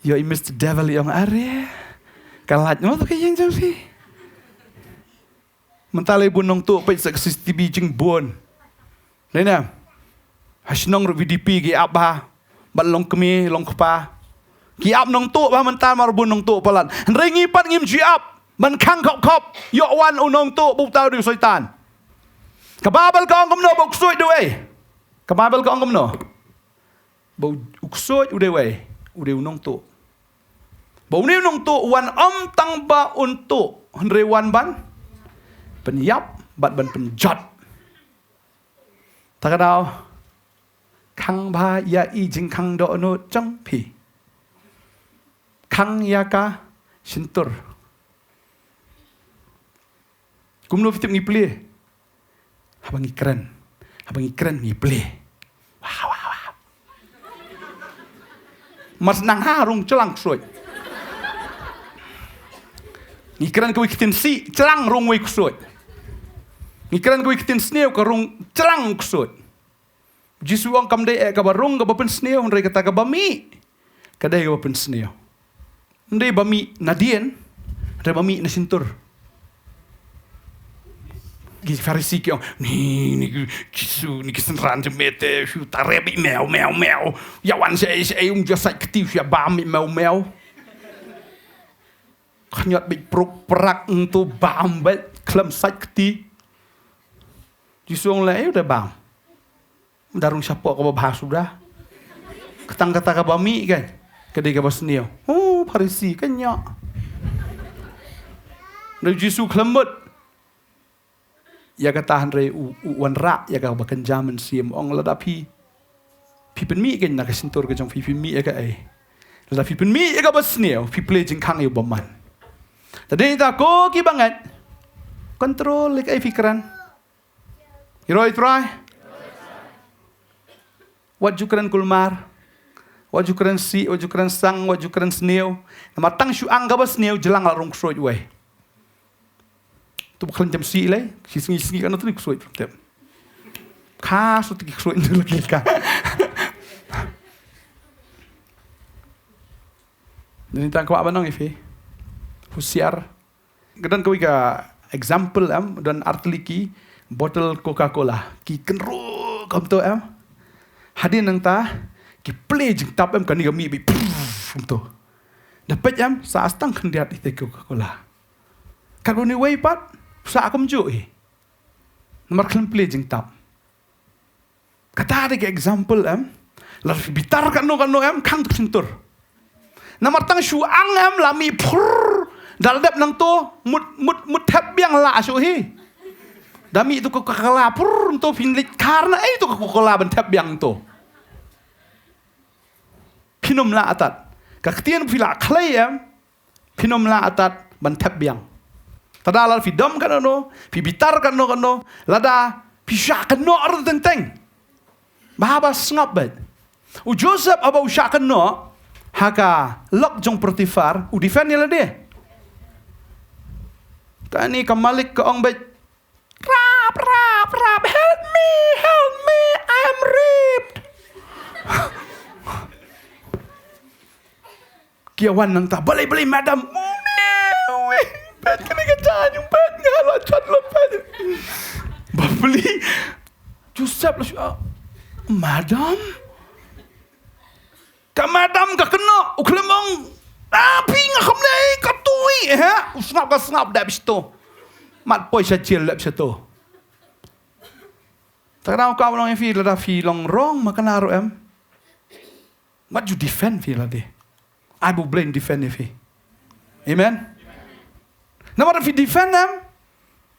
Ïa i Mister Devil ïa ong are. Ka lait mo to ka ïeng jong phi. Mynta lei bun nongtuh peit sa ka C C T V jingbun. Lei na. Ha shnong ruh V D P ki ap bha. Bad long kmie long kpa. Ki ap nongtuh bha mynta mar bun nongtuh palat. Hynrei ngi pat ngim ju ap ban khang khop khop. Ïoh wan u nongtuh ba uta u dei u soitan. Ka Baibl ka ong kumno ba u ksuid u dei uei? Ka Baibl ka ong kumno? Ba u ksuid u dei uei? U dei u nongtuh. Ba une u nongtuh u wan ym tang ba un tuh hynrei wan ban pynïap bad ban pynjot. Ta ka daw khang bha ïa i jingkhang dohnud jong phi. Khang ïa ka shyntur. Kumno phi tip ngi plie? Haba ngi kren. Haba ngi kren ngi plie. Wah, wah, wah. Mar shu nang ha rung chlang ksuid. Ngi kren kawei ktien sih chlang rung wei ksuid. Ngi kren kawei ktien sniew ka rung chlang ksuid. Jisu ong kam dei eh kaba rung kaba pynsniew hynrei kata kaba mih. Ka dei kaba pynsniew. Hynrei ba mih na dien, hynrei ba mih na shyntur. Ki Pharisi ki ong, ni, ni ki Jisu, ni ki synran jong me te, shu tare beit mew, mew, mew. Ïa wan shaei, shaei um ju sait kti, shu ïa bam beit mew, mew. Khñiot beit pruk prak ntu bam beit khlem sait kti. Jisu ong leh, aïu te bam. Da rung shapoh kaba bha suda. Ka tang kata kaba mih kan. Ka dei kaba sniew. Oh, Pharisi kan ïa. Hynrei Jisu khlem mut. Ïa kata hynrei u, u wanrah ïa kaba kynja mynsiem ong lada phi. Phi pynmih kan na ka shyntur ka jong phi pynmih ïa kaei. Lada phi pynmih ïa kaba sniew phi plie jingkhang ïa u bymman. Ta dei ta ko ki bangeit. Control ïa kaei phi kren. Hero i trai. Wat ju kren kulmar. Wat ju kren sih, wat ju kren sang, wat ju kren sniew. Namar tang shu ang kaba sniew jlang la rung ksuid wei. Tu ba khlem jam sih lei, shi sngi sngi kan tu ksuid tep. Ka su ti ksuid tu lagi ka. Dei tang kwah ban ong ïa phi. Husiar. Ka don kawei ka example em, don artylli ki bottle Coca-Cola. Ki kynruh kumto em. Hadien nangta, ki plie jingtap em kane ka mih beit pff, kumto. Da peit em, sah tang khyndiat ïa ka Coca-Cola. Katba une uwei pat, sah kumjuh hi. Namar khlem plie jingtap. Kata dei ka example em. Lada phi bitar katno katno em, khang tuk shyntur. Namar tang shu ang em, la mih phur. Da la dep nangto, mut, mut, mut thep biang la shuh hi. Da mih tu ka Coca-Cola phur, nangto phin leit khar na, eh, tu ka Coca-Cola ban thep biang nangto. Phin ym lah atat. Ka ktien phi la khlei em, phin ym lah atat ban thep biang. Te da lada phi dom katno, phi bitar katno katno, lada phi shah kynnoh ruh teng teng. Bha ba sngap beit. U Joseph haba u shah kynnoh ha ka lok jong Potiphar, u defend ïa lade. Kane ka malik ka ong beit, "Rap, rap, rap, help me, help me, I am raped." Ki wan nangta, "Balei, balei, madam?" "Ui, ui, peit kane ka jaiñ, peit nga la chat la peit." Ba pli. Joseph la shu, ah, "Madam?" Ka madam ka kynnoh, u khlem ong, "Ah, phi nga kumne, ka tui, eh?" U sngap ka sngap da bisto. Mat poi sha jail da bisto. Te ka dang ka ong ïa phi, lada phi long wrong, ma kane ruh em. Wat ju defend phi lade. Ai ba U Blei un defend ïa phi. Amen. Namar phi defend em,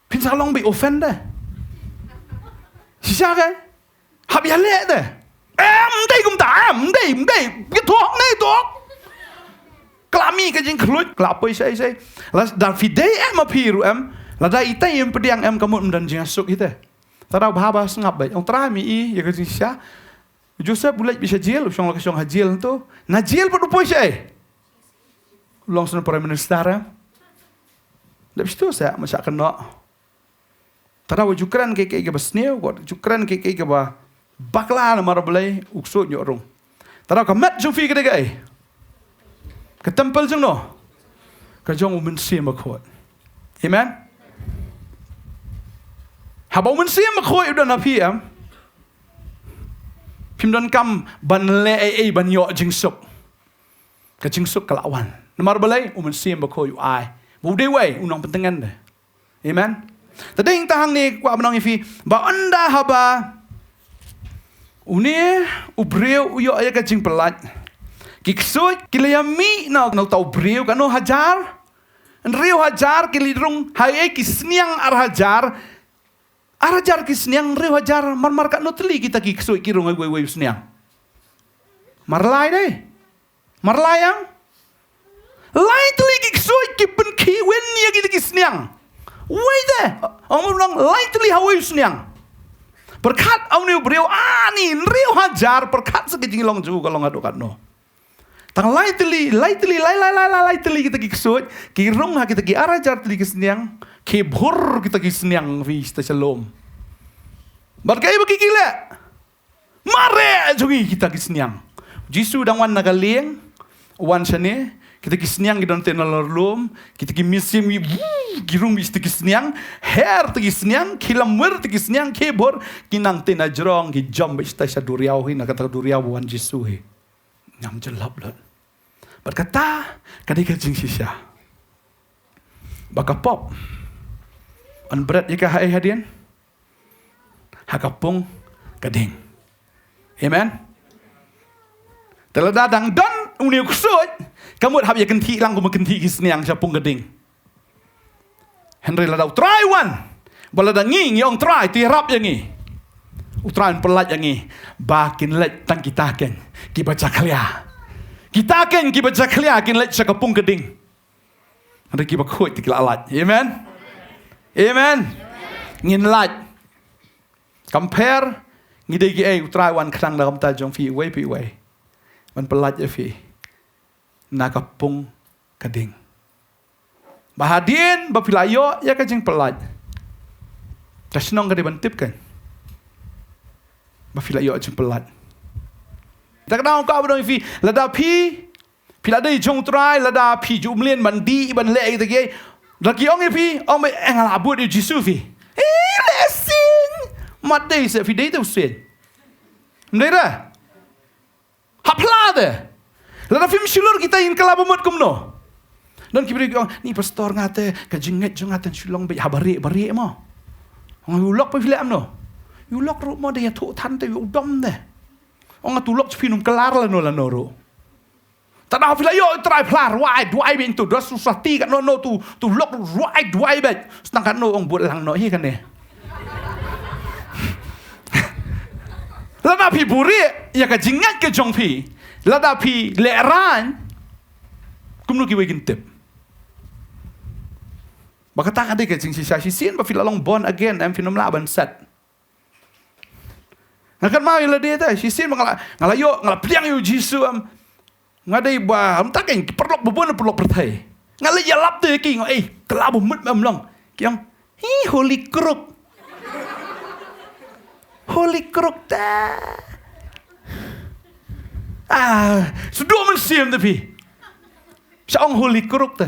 phin sa long ba offend de. Shisha ke? Hap ïaleh de. Em dei kumta, em dei, em dei. Ïa thok ne thok. Ka la mih ka jingkhluit, ka la poi shai shai. Lada phi dei em, ma phi ruh em. Lada itai em pdiang em, ka mut ym don jingsuk ite. Te da u bha ba sngap beit. Ong Trai, mih ïa ka jingshisha. Joseph u leit beit sha jail, u shong la ka shong ha jail nangto. Na jail pat u poi shaei? U long shen Prime Minister, eh? Dep shitu seh, ma shah kynnoh. Te da wat ju kren kiei kiei kiba sniew, wat ju kren kiei kiei kiba bakla namar balei, u ksuid un ïoh rung. Te da ka met jong phi ka dei kaei? Ka temple jong no? Ka jong U Mynsiem Bakhuid. Amen? Haba U Mynsiem Bakhuid u don ha phi em, phim donkam ban leh ei ei ban ïoh jingsuk. Ka jingsuk ka la wan. Namar balei? U Mynsiem Bakhuid u ai. Ba u dei uei? U nongpyntngen de. Amen. Te dei tang hangne kwah ban ong ïa phi ba ynda haba une u briew u ïoh ïa ka jingpyllait, ki ksuid ki la ïa mih na, na uta u briew katno hajar? Hynriew hajar. Ki la rung ha ei ki sniang? Ar hajar. Ar hajar ki sniang, hynriew hajar, mar mar katno tylli kita ki ksuid ki rung ha uwei uwei u sniang? Mar lai dei. Mar lai ang? Lai tylli ki ksuid ki pynkhih win ïa kita ki sniang. Uwei te, ong u long lai tylli ha uwei u sniang. Pyrkhat, une u briew, ani, hynriew hajar, pyrkhat sa ki jinglong jong u ka long haduh katno. Tang lai tylli, lai tylli, lai, lai, lai, lai, lai tylli kita ki ksuid ki rung ha kita ki ar hajar tylli ki sniang, ki bhur kita ki sniang, phi, shata sha lum. Bad kaei ba ki, ki leh? Mareh jong ngi kita ki sniang. Jisu dang wan na ka lieng, wan shane, kita ki sniang ki don te na lor lum, kita ki mynsiem ki, ki rung beit kita ki sniang, her kita ki sniang, ki lamwir kita ki sniang, ki bhur, ki nang te na jrong, ki jam beit kita sha duriaw hi, na kata ka duriaw ba wan Jisu hi. Ngam jyllop lut. Bad kata ka dei ka jingshisha ba ka pop yn bret ïa ka ha ei hadien? Ha ka pung ka ding. Amen. Te lada dang don une u ksuid, ka mut hap ïa kynthih lang kum kynthih ki sniang sha pung ka ding. Hynrei lada U Trai u wan, ba lada ngi ngi ong Trai, to ïarap ïa ngi, U Trai un pyllait ïa ngi ba kin leit tang kita keiñ kiba jakhlia. Kita keiñ kiba jakhlia kin leit sha ka pung ka ding. Hynrei kiba khuid te ki la lait. Amen. Amen. Ngin lait. Compare, ngi dei kiei? U Trai u wan khnang na ka bynta jong phi uwei pa uwei, ban pyllait ïa phi na ka pung ka ding. Ba hadien ba phi la ïoh ïa ka jingpyllait, ka shnong ka dei ban tip keiñ ba phi la ïoh jingpyllait. Te ka dang ka ba dong ïa phi, lada phi, phi la dei jong U Trai, lada phi ju mlien ban dih ban leh ïa kita kiei, lada ki ong ïa phi, ong beit, eh, nga la bud ïa U Jisu phi. Eh, leh sien. Mat dei se phi dei te u sien. Ym dei re? Hap phla te. Lada phim shlur kita ngin kylla ba mut kumno? Don ki briew ki ong, ni pastor nga te, ka jingngeit jong nga te shu long beit ha ba rieh ba rieh mo. Ong u lok pat phi leh kumno? U lok ruh mo da ïathuh than te u dom de. Ong nga tu lok phi num kylla lano lano ruh. Tang da phi la ïoh Trai phi la rwai duwai beit tu da susah ti katno no tu tu lok rwai duwai beit. Sdang katno ong bud lang noh hi kane. Lada phi buhrieh ïa ka jingngeit ka jong phi, lada phi lehraiñ, kumno kiwei kin tip? Ba kata ka dei ka jingshisha, shisien ba phi la long born again em, phin ym lah ban set. Nga kynmaw ïa lade te, shisien ba nga la, nga la ïoh, nga la pdiang ïa u Jisu em. Nga dei ba, mynta kein ki paralok ba bun, paralok pyrthei. Nga la ïalap te ïa ki, nga, eh, kylla ba mut me ym long. Ki ong, hi, holy crook. Holy crook te. Ah, shu duh mynsiem te phi. Sha ong holy crook te.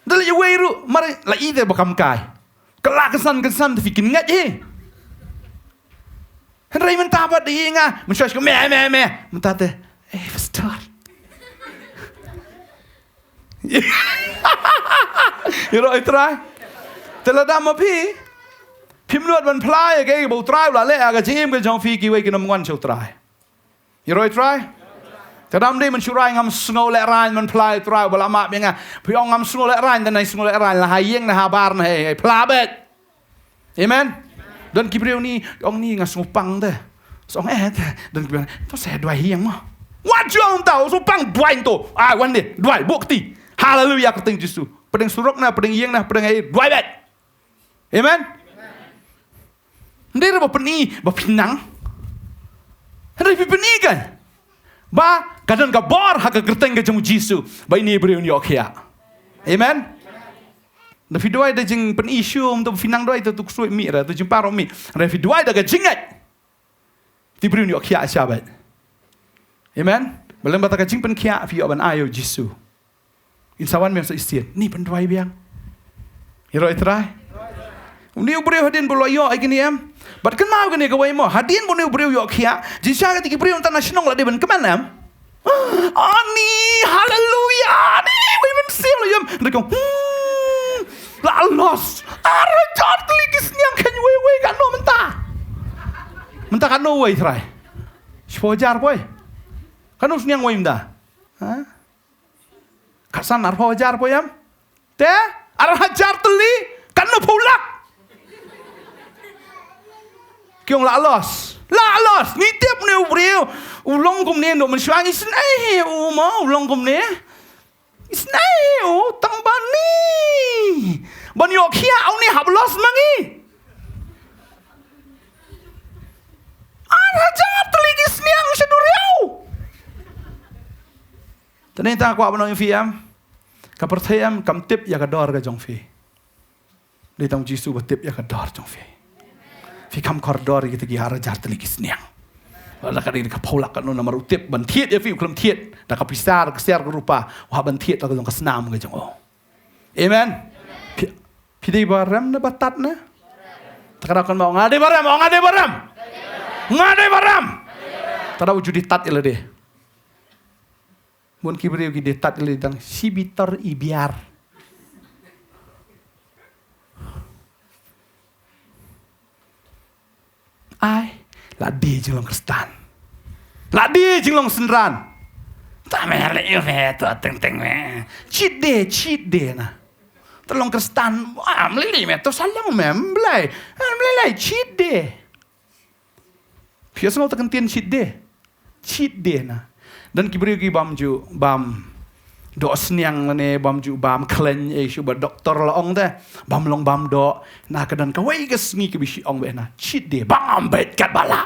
Da leit iwei ruh, mar la i te ba kam kai. Kylla kynsan kynsan te phi kin ngeit hi. Hynrei mynta pat i nga, mynshuwa shu me, me, me. Mynta te, eh, pastor. Ïaroh i Trai. Te lada ma phi, phim nud ban phla ïa kaei ba u Trai u la leh ha ka jingim ka jong phi, kiwei kin ym wan sha u Trai. Ïaroh i Trai. Te dang dei mynshuwa ngam sngew lehraiñ ban phla ïa u Trai ba la map ïa nga. Phi ong ngam sngew lehraiñ, te nai sngew lehraiñ la ha ïing, na ha bar, na ha ei, phla beit. Amen. Don ki briew ni ong ni nga sngewpang te. Sa ong eh te. Don ki briew to sa duwai ha ïing mo. Wat ju ong tau sngewpang duwai to. Ai wan de duwai buh kti. Haleluya, kyrteng Jisu. Pdeng surok na, pdeng ïing na, pdeng ei, duwai beit. Amen. Hynrei ba pyni ba phi nang. Hynrei phi pyni kan ba ka don ka bor ha ka kyrteng ka jong u Jisu ba ine i briew un ïoh khiah. Amen. Da phi duwai da jingpyni shuh, um, to phi nang duwai to, to ksuid mih ra, to jingpang ruh mih. Hynrei phi duwai da ka jingngeit, te i briew un ïoh khiah sha beit. Amen. Ba lem bad ka jingpynkhiah phi ïoh ban ai ïa u Jisu. In sa wan mem sa isien ni pynduwai biang. Ïaroh i Trai. Une u briew hadien ba u la ïoh ïa kine em. Bad kynmaw kane kawei mo, hadien ba une u briew u ïoh khiah, jingshisha kata ki briew mynta na shnong la dei ban kmen em. Ani, haleluya. Ni wei mynsiem la ïoh em. Hynrei ki ong, hmm, la lost ar hajar tylli ki sniang, kheiñ wei wei katno mynta. Mynta katno wei, Trai? Shiphew hajar poi. Katno sniang wei mynta? Ha? Khatsan arphew hajar poi em? Te ar hajar tylli, katno phew lak? Ki ong la lost. La lost. Ngi tip une u briew u long kumne, noh mynshuwa ngi isynei hi u mo, u long kumne. Isynei hi u, tang ba ni ban ïoh khiah une hap lost ma ngi. Ar hajar tylli ki sniang sha duriaw. Te nangta kwah ban ong ïa phi em, ka pyrthei em kam tip ïa ka dor ka jong phi. Dei tang u Jisu ba tip ïa ka dor jong phi. Phi kham kordor ïa kita ki ar hajar tylli ki sniang. Lada ka dei ka phew lak katno, namar u tip ban thied ïa phi, u khlem thied da ka pisa, ka ksiar, ka rupa, u hap ban thied da ka jong ka snam ka jong u. Amen. Phi, phi dei ba rem ne ba tad ne? Te ka daw kan ma ong nga dei ba rem, ong nga dei ba rem. Nga dei ba rem. Te ka daw ju dei tad ïa lade. Bun ki briew ki dei tad ïa lade tang shi bitar i biar. Ai, la dei jinglong Khristan. La dei jinglong synran. Ta me le ïa me to teng teng me. Cheat day, cheat day na. To long Khristan, ah, mlei lei me to sa long me, mlei. Ah, mlei lei cheat day. Phi ïohsngew ta ka ktien cheat day? Cheat day na. Don ki briew ki bam ju, bam doh sniang ne bam ju, bam khleiñ, eh, shu ba doktor la ong te bam long bam doh. Na ka don kawei ka sngi ka ba shu ong beit na cheat day, bam beit katba lah.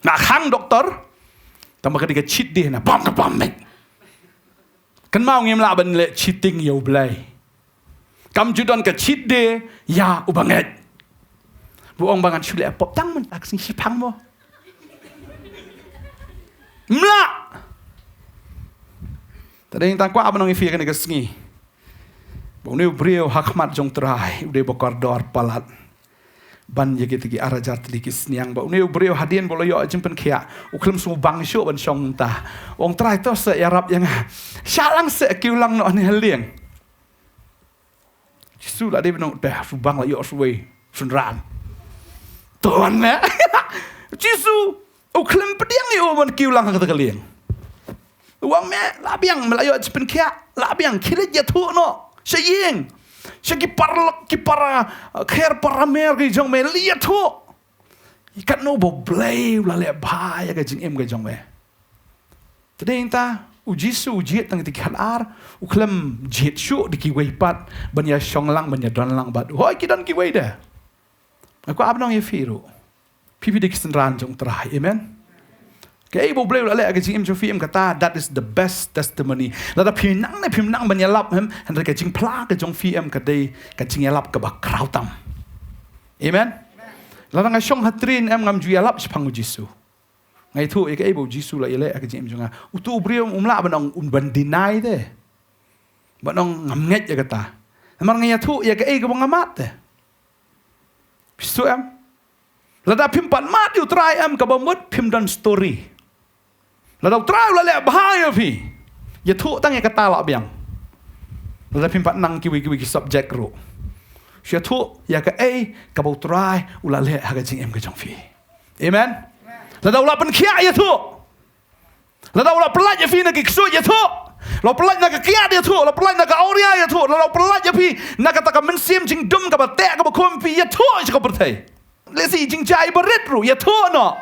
Na khang doktor, tang ba ka dei ka cheat day na bam ka bam beit. Kynmaw ngim lah ban leh cheating ïa U Blei. Kam ju don ka cheat day ïa u bangeit. Ba ong ba ngan shu leh pop tang mynta ka sngi shipang mo. Mlah. Te dei tang kwah ban ong ïa phi kane ka sngi ba une u briew ha khmat jong Trai u dei ba kordor palat. ban ïa kita ki ar hajar tylli ki sniang. Bad une u briew hadien ba u la ïoh jingpynkhiah, u khlem sngewbang shuh ban shong mynta. U ong, Trai, to sa ïarap ïa nga. Shah lang seh, kiew lang noh hangne ha lieng. Jisu la dei ban ong, Te, shu bang, la ïoh shuwei, shynrang. To wan ne. Jisu u khlem pdiang ïa u ban kiew lang ha kata ka lieng. U ong, Me lah biang, me la ïoh jingpynkhiah, lah biang, khie leit ïathuh noh sha ïing, sha ki paralok, ki para, uh, kher para mer ki jong me, leit ïathuh. Katno ba U Blei u la leh bha ïa ka jingim ka jong me. Te dei nangta u Jisu u jied tang ïa ki khatar, u khlem jied shuh da kiwei pat ban ïa shong lang, ban ïa don lang bad u. Hooid, ki don kiwei de. Nga kwah ban ong ïa phi ruh, phi phi dei ki synran jong U Trai. Amen. Kaei ba U Blei u la leh ha ka jingim jong phi, em, kata, that is the best testimony. Lada phim nang ne phim nang ban ïalap, em, hynrei ka jingphla ka jong phi, em, ka dei ka jingïalap kaba khraw tam. Amen. Lada nga shong ha train, em, ngam ju ïalap shaphang U Jisu. Nga ïathuh ïa kaei ba U Jisu u la ïaleh ha ka jingim jong nga. Utu u briew um lah ban ong, um, ban deny te, ban ong ngam ngeit ïa kata. Namar nga ïathuh ïa kaei kaba nga mad te. Phi sngewthuh, em? Lada phim pat mad ïa U Trai, em, kaba mut phim don story. Lada U Trai u la leh bha ïa phi, ïathuh tang ïa kata lah biang. Lada phim pat nang kiwei kiwei ki subject ruh, shu ïathuh ïa kaei kaba U Trai u la leh ha ka jingim ka jong phi. Amen. Lada u la pynkhiah, ïathuh. Lada u la pyllait ïa phi na ki ksuid, ïathuh. La pyllait na ka kiad, ïathuh. La pyllait na ka awria, ïathuh. Lada u pyllait ïa phi na kata ka mynsiem jingdum kaba teh kaba khum phi, ïathuh sha ka pyrthei. Lehse jingjia barit ruh, ïathuh noh.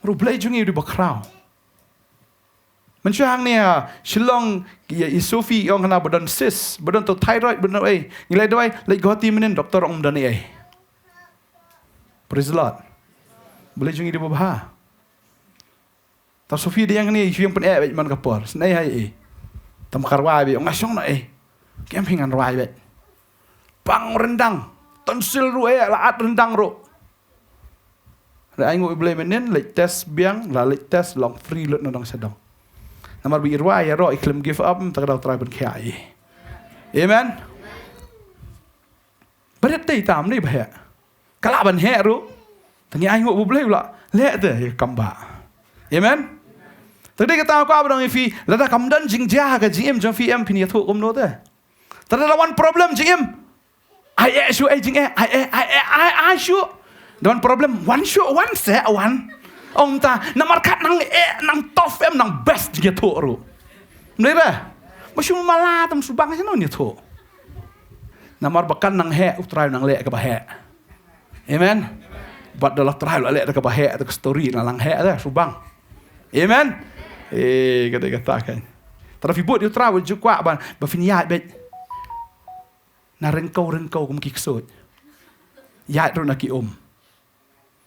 Namar U Blei jong ngi u dei ba khraw. Mynshuwa hangne ha Shillong, ïa i Sophie i ong hana ba don cyst, ba don to thyroid, ba don ei. Ngi leit duwai, leit Guwahati mynnin, doktor ong ym don ei. Praise the Lord. U Blei jong ngi u dei ba bha. Tang Sophie dei hangne, i shu ïeng pyneh beit man ka por. Snei ha i. Tang ka rwai beit, ong nga shong noh ei. Kem phi, ngan rwai beit. Pang ryndang. Tonsil ruh ei, la at ryndang ruh. Hynrei ainguh ïa U Blei mynnin, leit test biang, la leit test, long free lut na dong sha dong. Namar ba i rwai ïaroh, i khlem give up, mynta ka daw U Trai pynkhiah ïa i. Amen. Barit te ita ym dei ba heh. Ka lah ban heh ruh. Tang ïa ainguh ba U Blei u la leh te ïa ka kam ba. Amen. Te dei kata nga kwah ban ong ïa phi, lada kam don jingjia ha ka jingim jong phi, em, phin ïathuh kumno te? Te lada wan problem jingim, ai eh shuh, ai jingeh, ai eh, ai eh, ai, ai shuh. Lada wan problem, wan shuh, wan seh, wan. Ong ta, namar kat nang eh, nang tough, em, nang best jingïathuh ruh. Ym dei re? Ba shu mala tam, shu bang shano ïathuh. Namar ba kan nang heh, U Trai u nang leh kaba heh. Amen. Bad da la Trai u la leh da kaba heh, da ka story na lang heh da, shu bang. Amen. Eh, ka dei kata kan. Te lada phi bud ïa U Trai, wat ju kwah ban ba phin ïaid beit na ryngkew ryngkew kum ki ksuid. Ïaid ruh na ki um.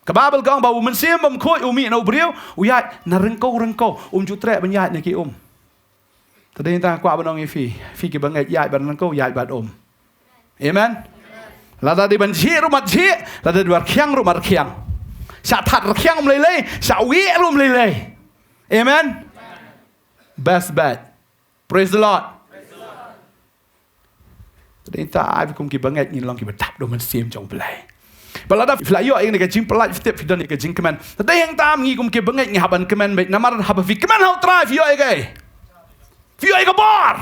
Ka Baibl ka ong ba u Mynsiem Bakhuid u mih na u briew, u ïaid na ryngkew ryngkew, um ju treh ban ïaid na ki um. Te dei nangta nga kwah ban ong ïa phi, phi kiba ngeit, ïaid bad ryngkew, ïaid bad um. Amen. Lada dei ban jhieh ruh mat jhieh, lada dei ban rkhiang ruh mat rkhiang. Shah that rkhiang ym lei lei, shah wieh ruh ym lei lei. Amen. Best bet. Praise the Lord. Te dei nangta ai phi kum kiba ngeit, ngin long kiba dap da u Mynsiem jong U Blei. Bad lada phi la ïoh ïa kane ka jingpyllait, phi tip phi don ïa ka jingkmen. Te dei nangta ngi kum kiba ngeit ngi hap ban kmen beit, namar haba phi kmen ha U Trai phi ïoh ïa kaei? Phi ïoh ïa ka bor.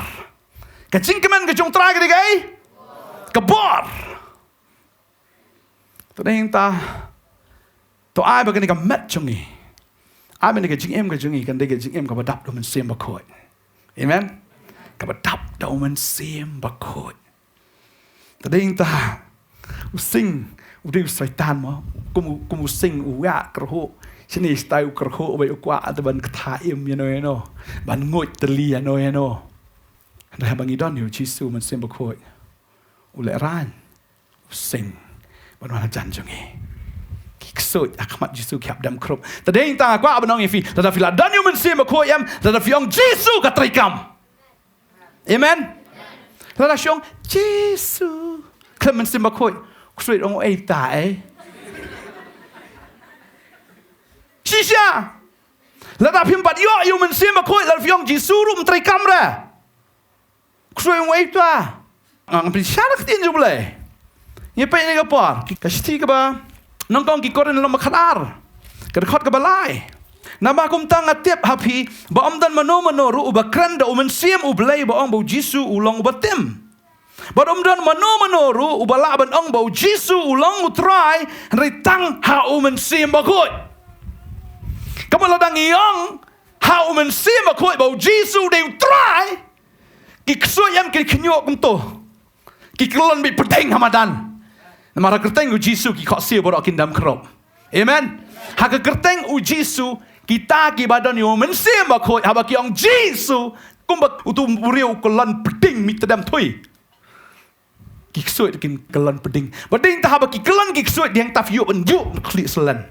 Ka jingkmen ka jong U Trai ka dei kaei? Ka bor. Te dei nangta, to ai ba kane ka met jong ngi, ai ba kane ka jingim ka jong ngi kan dei ka jingim kaba dap da u Mynsiem Bakhuid. Amen. Kaba dap da u Mynsiem Bakhuid. Te dei nangta, u sing u dei u Soitan mo, kum u, kum u sing u ïa kyrhuh. Shane shatai u kyrhuh, wei u kwah te ban ktha im ïano ïano, ban nguid tylli ïano ïano. Hynrei haba ngi don ïa u Jisu, u Mynsiem Bakhuid, u lehraiñ, u sing ban wan hajan jong ngi. Ki ksuid ha khmat Jisu ki hap dem khrup. Te dei nangta nga kwah ban ong ïa phi, lada phi la don ïa u Mynsiem Bakhuid, em, lada phi ong Jisu, ka treikam. Amen. Lada shu ong Jisu khlem Mynsiem Bakhuid, ksuid ong ei ta ei. Shisha. Lada phim pat ïoh ïa u Mynsiem Bakhuid, lada phi ong Jisu ruh ym treikam re. Ksuid ong ei ta. Ngam pynshai da ka ktien jong U Blei. Ngi peit ïa ka por, ka shithi kaba nyngkong ki Korinth lynnong ba khatar, ka dkhot kaba lai. Namar kumta nga tip ha phi ba ym don mano mano ruh uba kren da u Mynsiem U Blei ba ong ba u Jisu u long uba tim. Bad ym don mano mano ruh uba lah ban ong ba u Jisu u long u Trai, hynrei tang ha u Mynsiem Bakhuid. Kaba lada ngi ong ha u Mynsiem Bakhuid ba u Jisu u dei u Trai, ki ksuid ïam ki khynñiuh kumto. Ki kyllon beit pdeng ha madan. Namar ha kyrteng u Jisu ki khohsiew baroh kin dam khrup. Amen. Ha ka kyrteng u Jisu, kita kiba don ïa u Mynsiem Bakhuid, haba ki ong Jisu, kumba utu u briew u kyllon pdeng, mih tdem thui. Ki ksuid kin kyllon pdeng. Ba dei ta haba ki kyllon ki ksuid, dei hangta phi ïoh ban ïuh khlieh slen.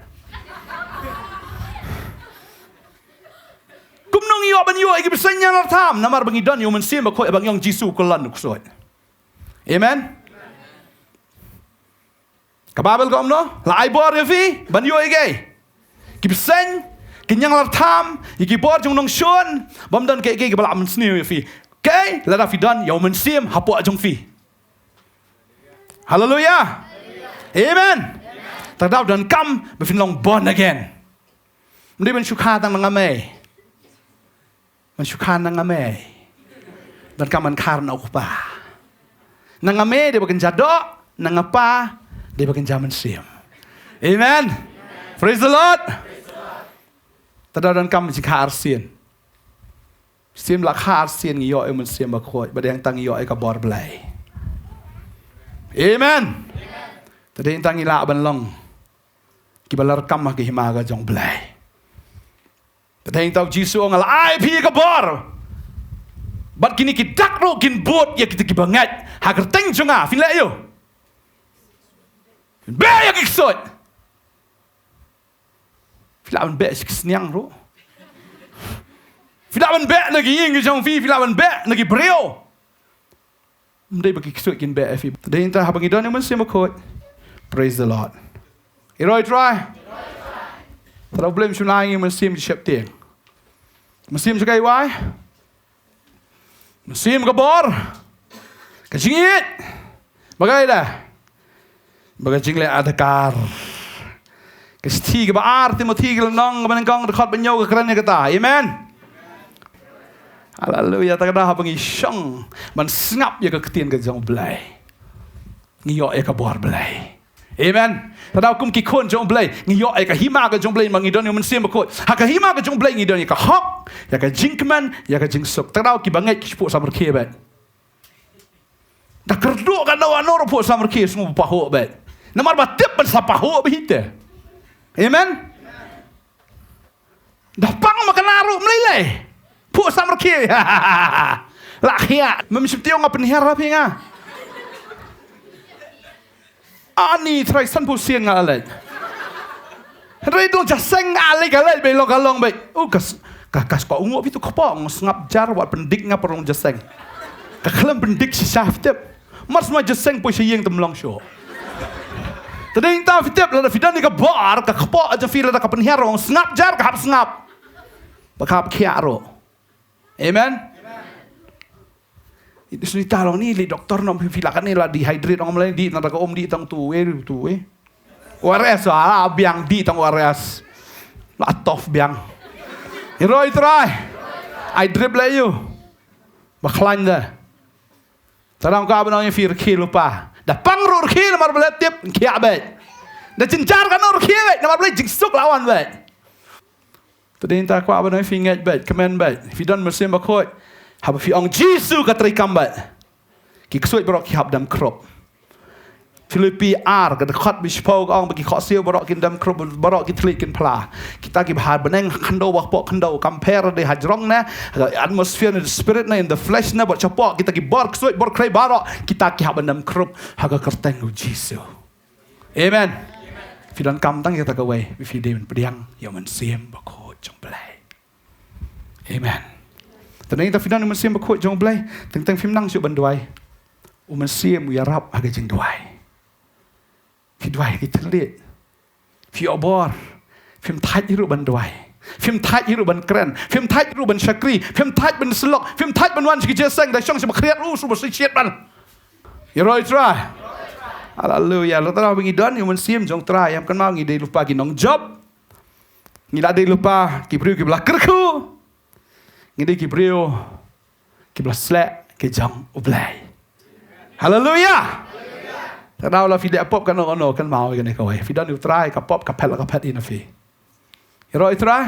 Kumno ngi ïoh ban ïuh ïa ki bseiñ ñianglartham? Namar ba ngi don ïa u Mynsiem Bakhuid, ba ngi ong Jisu u kyllon u ksuid. Amen. Ka Baibl ka ong kumno? La ai bor ïa phi ban ïoh ïa ki, ki bseiñ, ki ñianglartham, ïa ki bor jong u nongshun, bym don kiei kiei kiba lah ban sniew ïa phi. Kaei? Lada phi don ïa u Mynsiem hapoh jong phi. Haleluia. Amen. Te ka daw donkam ba phin long born again. Ym dei ban shu kha tang na nga mei. Ban shu kha na nga mei. Donkam ban kha na u Kpa. Na nga mei dei ba kynja doh, na nga pa dei ba kynja mynsiem. Amen. Praise the Lord. Te ka daw donkam ban shu kha arsien. Sien la kha arsien ngi ïoh ïa u Mynsiem Bakhuid, ba dei hangta ngi ïoh ïa ka bor Blei. Amen. Te dei hangta ngi lah ban long kiba la rkam ha ka hima ka jong u Blei. Te dei hangta u Jisu u ong, nga la ai ïa phi ïa ka bor. Bad kine ki dak ruh kin bud ïa kita kiba ngeit ha ka kyrteng jong nga. Phin leh aïu? Phin beh ïa ki ksuid. Phi lah ban beh sha ki sniang ruh. Phi lah ban beh na ki ïing ki jong phi, phi lah ban beh na ki briew. Ym dei ba ki ksuid kin beh ïa phi. Te dei hangta haba ngi don ïa u Mynsiem Bakhuid. Praise the Lord. Ïaroh ïa u Trai. Te da u Blei um shym la ai ïa ngi mynsiem jingsheptieng. Mynsiem jong ka iwei? Mynsiem ka bor, ka jingïeit, ba ka ïada, ba ka jingleh adkar. Ka shithi kaba ar Timothi ka lynnong kaba nyngkong, dkhot ba hynñiew ka kren ïa kata. Amen. Haleluia. Te ka daw haba ngi shong ban sngap ïa ka ktien ka jong u Blei, ngi ïoh ïa ka bor Blei. Amen. Te ka daw kum ki khun jong u Blei, ngi ïoh ïa ka hima ka jong u Blei, ma ngi don ïa u Mynsiem Bakhuid. Ha ka hima ka jong u Blei ngi don ïa ka hok, ïa ka jingkmen, ïa ka jingsuk. Te ka daw kiba ngeit ki shu phuh samrkhie beit. Da kyrduh kano kano ruh phuh samrkhie, sngewbha pahuh beit. Namar ba tip ban sa pahuh beit te. Amen. Da pang ma kane ruh ym lei lei. Phuh samrkhie. La khiah. Mem shim tiong nga pynhiar ha phi nga. Ani trai san phew sien nga la leit. Hynrei dong jaseng nga leit ka leit beit long ka long beit. U ka s-, ka, ka spah u nguh phi tu kpoh, nga sngap jar wat pyndik nga parong jaseng. Ka khlem pyndik shisha phi tip. Mar sma jaseng poi sha ïing tam long shuh. Te dei hangta phi tip lada phi don ïa ka bor, ka kpoh jong phi lada ka pynhiar ruh, sngap jar ka hap sngap. Ba ka hap khiah ruh. Amen. Itu sini ta long ni li doktor nom phi la kane la dehydrate ong mlei di na ka um di tang tu eh tu eh. O R S ah biang di tang O R S. La tof biang. Ïaroh ïa u Trai. Ai drip la ïa u. Ba khlaiñ da. Te dang ka ba nang ïa phi rkhie lypa. Da pang ruh rkhie namar ba la tip khiah beit. Da jynjar kano rkhie beit namar ba la jingsuk la wan beit. Te dei hangta kwah ba nang ïa phi ngeit beit, kmen beit. Phi don Mynsiem Bakhuid. Haba phi ong Jisu ka treikam beit. Ki ksuid baroh ki hap dam khrup. Philippi ar ka dkhot ba shiphew ka ong ba ki khohsiew baroh kin dam khrup, baroh ki thylliej kin phla. Kita kiba ha bneng ha khyndew ba hapoh khyndew, compare dei ha jrong ne, ha atmosphere ne, spirit ne, in the flesh ne, bad shapoh kita ki bor ksuid bor khrei baroh, kita ki hap ban dam khrup ha ka kyrteng u Jisu. Amen. Phi donkam tang ïa kata kawei, phi dei ban pdiang ïa u Mynsiem Bakhuid jong u Blei. Amen. Te nangta phi don u Mynsiem Bakhuid jong u Blei, teng teng phim nang shuh ban duwai. U Mynsiem u ïarap ha ka jingduwai. Phi duwai ha ki thylliej. Phi ïoh bor. Phim thait hi ruh ban duwai. Phim thait hi ruh ban kren. Phim thait hi ruh ban shakri. Phim thait ban syllok. Phim thait ban wan sha ki jingïaseng, da shong sha ba khriat ruh shu ba shishiat ban. Ïaroh ïa u Trai. Haleluya. Lada ba ngi don ïa u Mynsiem jong U Trai, ïa kynmaw ngi dei lypa ki nongjop. Ngi la dei lypa ki briew kiba la kyrkhu. Ngi dei ki briew kiba la sleh ki jong U Blei. Haleluya. Lada la phi leh pop kano kano, kynmaw ïa kane kawei. Phi don ïa U Trai, ka pop ka phet la ka phet ïa na phi. Ïaroh ïa U Trai.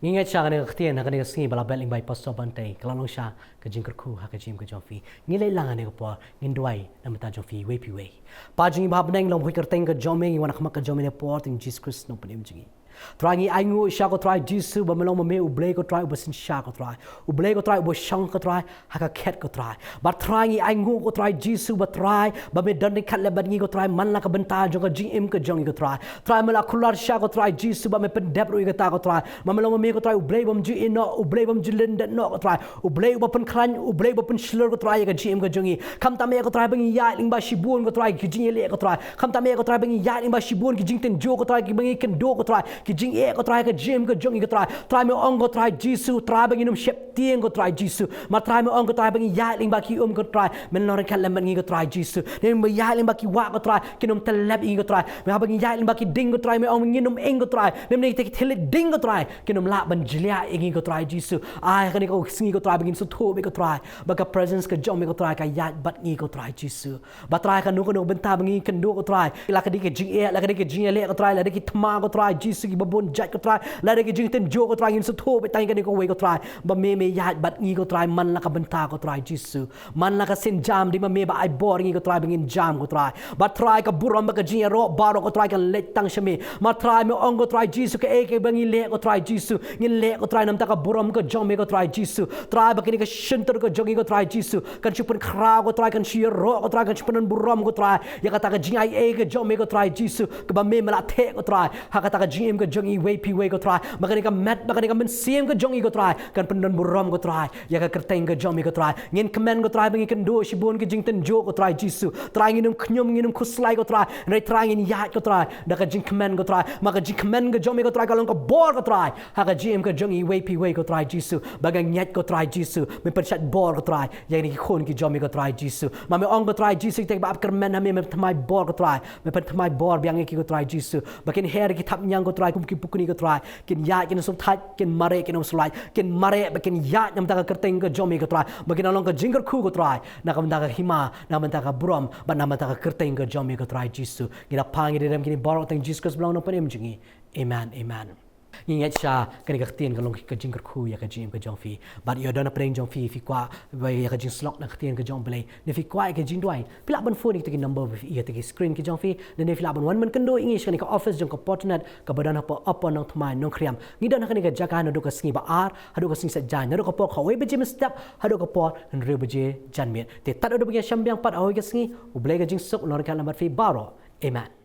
Ngi ngeit sha kane ka ktien ha kane ka sngi ba la bet lyngba i Pastor Bantei, ka la long sha ka jingkyrkhu ha ka jingim ka jong phi. Ngi leit lang ha kane ka por, ngin duwai na ka bynta jong phi iwei pa iwei. Pa jong ngi ba ha bneng, long ba ha kyrteng ka jong me ngi wan ha khmat ka jong me ha kane ka por, ha ktien Jisu Khrist u nongpynim jong ngi. Trai, ngi ainguh sha ko Trai Jisu ba me long ma me U Blei ko Trai uba synshar ko Trai, U Blei ko Trai uba shong ko Trai ha ka khet ko Trai. Bad Trai, ngi ainguh ko Trai Jisu ba Trai ba me don ryngkat lem bad ngi ko Trai man la ka bynta jong ka jingim ka jong ngi ko Trai. Trai, me la kular sha ko Trai Jisu ba me pyndep ruh ïa kata ko Trai. Ba me long ma me ko Trai U Blei bym ju ïehnoh, U Blei bym ju lyndet noh ko Trai, U Blei uba pynkhlaiñ, U Blei uba pynshlur ko Trai ïa ka jingim ka jong ngi. Khamtam eh ko Trai ba ngi ïaid lyngba shibun ko Trai ki jingïaleh ko Trai. Khamtam eh ko Trai ba ngi ïaid lyngba shibun ki jingtynjuh ko Trai, kiba ngi kynduh ko Trai, ki jingeh ko Trai ha ka jingim ka jong ngi ko Trai. Trai, me ong ko Trai Jisu, Trai ba ngin ym sheptieng ko Trai Jisu. Ma Trai, me ong ko Trai ba ngi ïaid lyngba ki um ko Trai, men long ryngkat lem bad ngi ko Trai Jisu. Namar ba ngi ïaid lyngba ki wah ko Trai, kin ym tyllep ïa ngi ko Trai. Ma haba ngi ïaid lyngba ki ding ko Trai, me ong ngin ym ing ko Trai. Namar kine ki thylliej ding ko Trai kin ym lah ban jliah ïa ngi ko Trai Jisu. Ai ha kane ka sngi ko Trai ba ngin sngewthuh beit ko Trai ba ka presence ka jong me ko Trai ka ïaid bad ngi ko Trai Jisu. Ba Trai, kano kano ka bynta ba ngi kynduh ko Trai, la ka dei ka jingeh, la ka dei ka jingïaleh ko Trai, la dei ki thma ko Trai Jisu kiba bun jait ko Trai, la dei ki jingtynjuh ko Trai, ngin sngewthuh beit tang ïa kane kawei ko Trai, ba me, me ïaid bad ngi ko Trai man la ka bynta ko Trai Jisu. Man la ka sienjam, dei ma me ba ai bor ïa ngi ko Trai ba ngin jam ko Trai. Ba Trai, ka burom bad ka jingïaroh baroh ko Trai kan leit tang sha me. Ma Trai, me ong ko Trai Jisu, kaei kaei ba ngi leh ko Trai Jisu, ngin leh ko Trai na ka bynta ka burom ka jong me ko Trai Jisu. Trai, ba kane ka shyntur ka jong ngi ko Trai Jisu kan shu pynkhraw ko Trai, kan shu ïaroh ko Trai, kan shu pyndon burom ko Trai ïa kata ka jingaiei ka jong me ko Trai Jisu, kaba me, me la theh ko Trai ha kata ka jingim ka jong ngi iwei pa iwei ko Trai. Ba kane ka met, ba kane ka mynsiem ka jong ngi ko Trai kan pyndon burom ko Trai ïa ka kyrteng ka jong me ko Trai. Ngin kmen ko Trai ba ngi kynduh shibun ki jingtynjuh ko Trai Jisu. Trai, ngin ym khñium, ngin ym khuslai ko Trai, hynrei Trai ngin ïaid ko Trai da ka jingkmen ko Trai. Ma ka jingkmen ka jong me ko Trai ka long ka bor ko Trai ha ka jingim ka jong ngi iwei pa iwei ko Trai Jisu. Ba nga ngeit ko Trai Jisu, me pynshait bor ko Trai ïa kine ki khun ki jong me ko Trai Jisu. Ma me ong ko Trai Jisu, kita kiba ap kyrmen ha me, me pynthymmai bor ko Trai, me pynthymmai bor biang ïa ki ko Trai Jisu. Ba kin her ki thapniang ko Trai kum ki pukni ko Trai, kin ïaid, kin ym sngewthait, kin mareh, kin ym sngewlait, kin mareh, ba kin ïaid na ka bynta ka kyrteng ka jong me ko Trai. Ba kin long ka jingkyrkhu ko Trai na ka bynta ka hima, na ka bynta ka burom bad na ka bynta ka kyrteng ka jong me ko Trai Jisu. Ngi da pan, ngi da dem kine baroh ha ktien Jisu Khrist ba long u nongpynim jong ngi. Amen, amen. Ngi ngeit sha kane ka ktien ka long ka jingkyrkhu ïa ka jingim ka jong phi. Bad ïoh don hapdeng jong phi, phi kwah ïa ka jingslok na ka ktien ka jong U Blei, ne phi kwah ïa ka jingduwai, phi lah ban phone ïa kita ki number ïa kita ki screen ki jong phi, ne phi lah ban wan ban kynduh ïa ngi sha kane ka office jong ka Portnet kaba don hapoh Upper Nongthymmai, Nongkrem. Ngi don ha kane ka jaka naduh ka sngi ba ar haduh ka sngi Saitjaiñ, naduh ka por kawei baje mynstep haduh ka por hynriew baje janmiet. Te tad haduh ba ngin ïashem biang pat ha kawei ka sngi, U Blei ka jingsuk un long ryngkat lem bad phi baroh. Amen.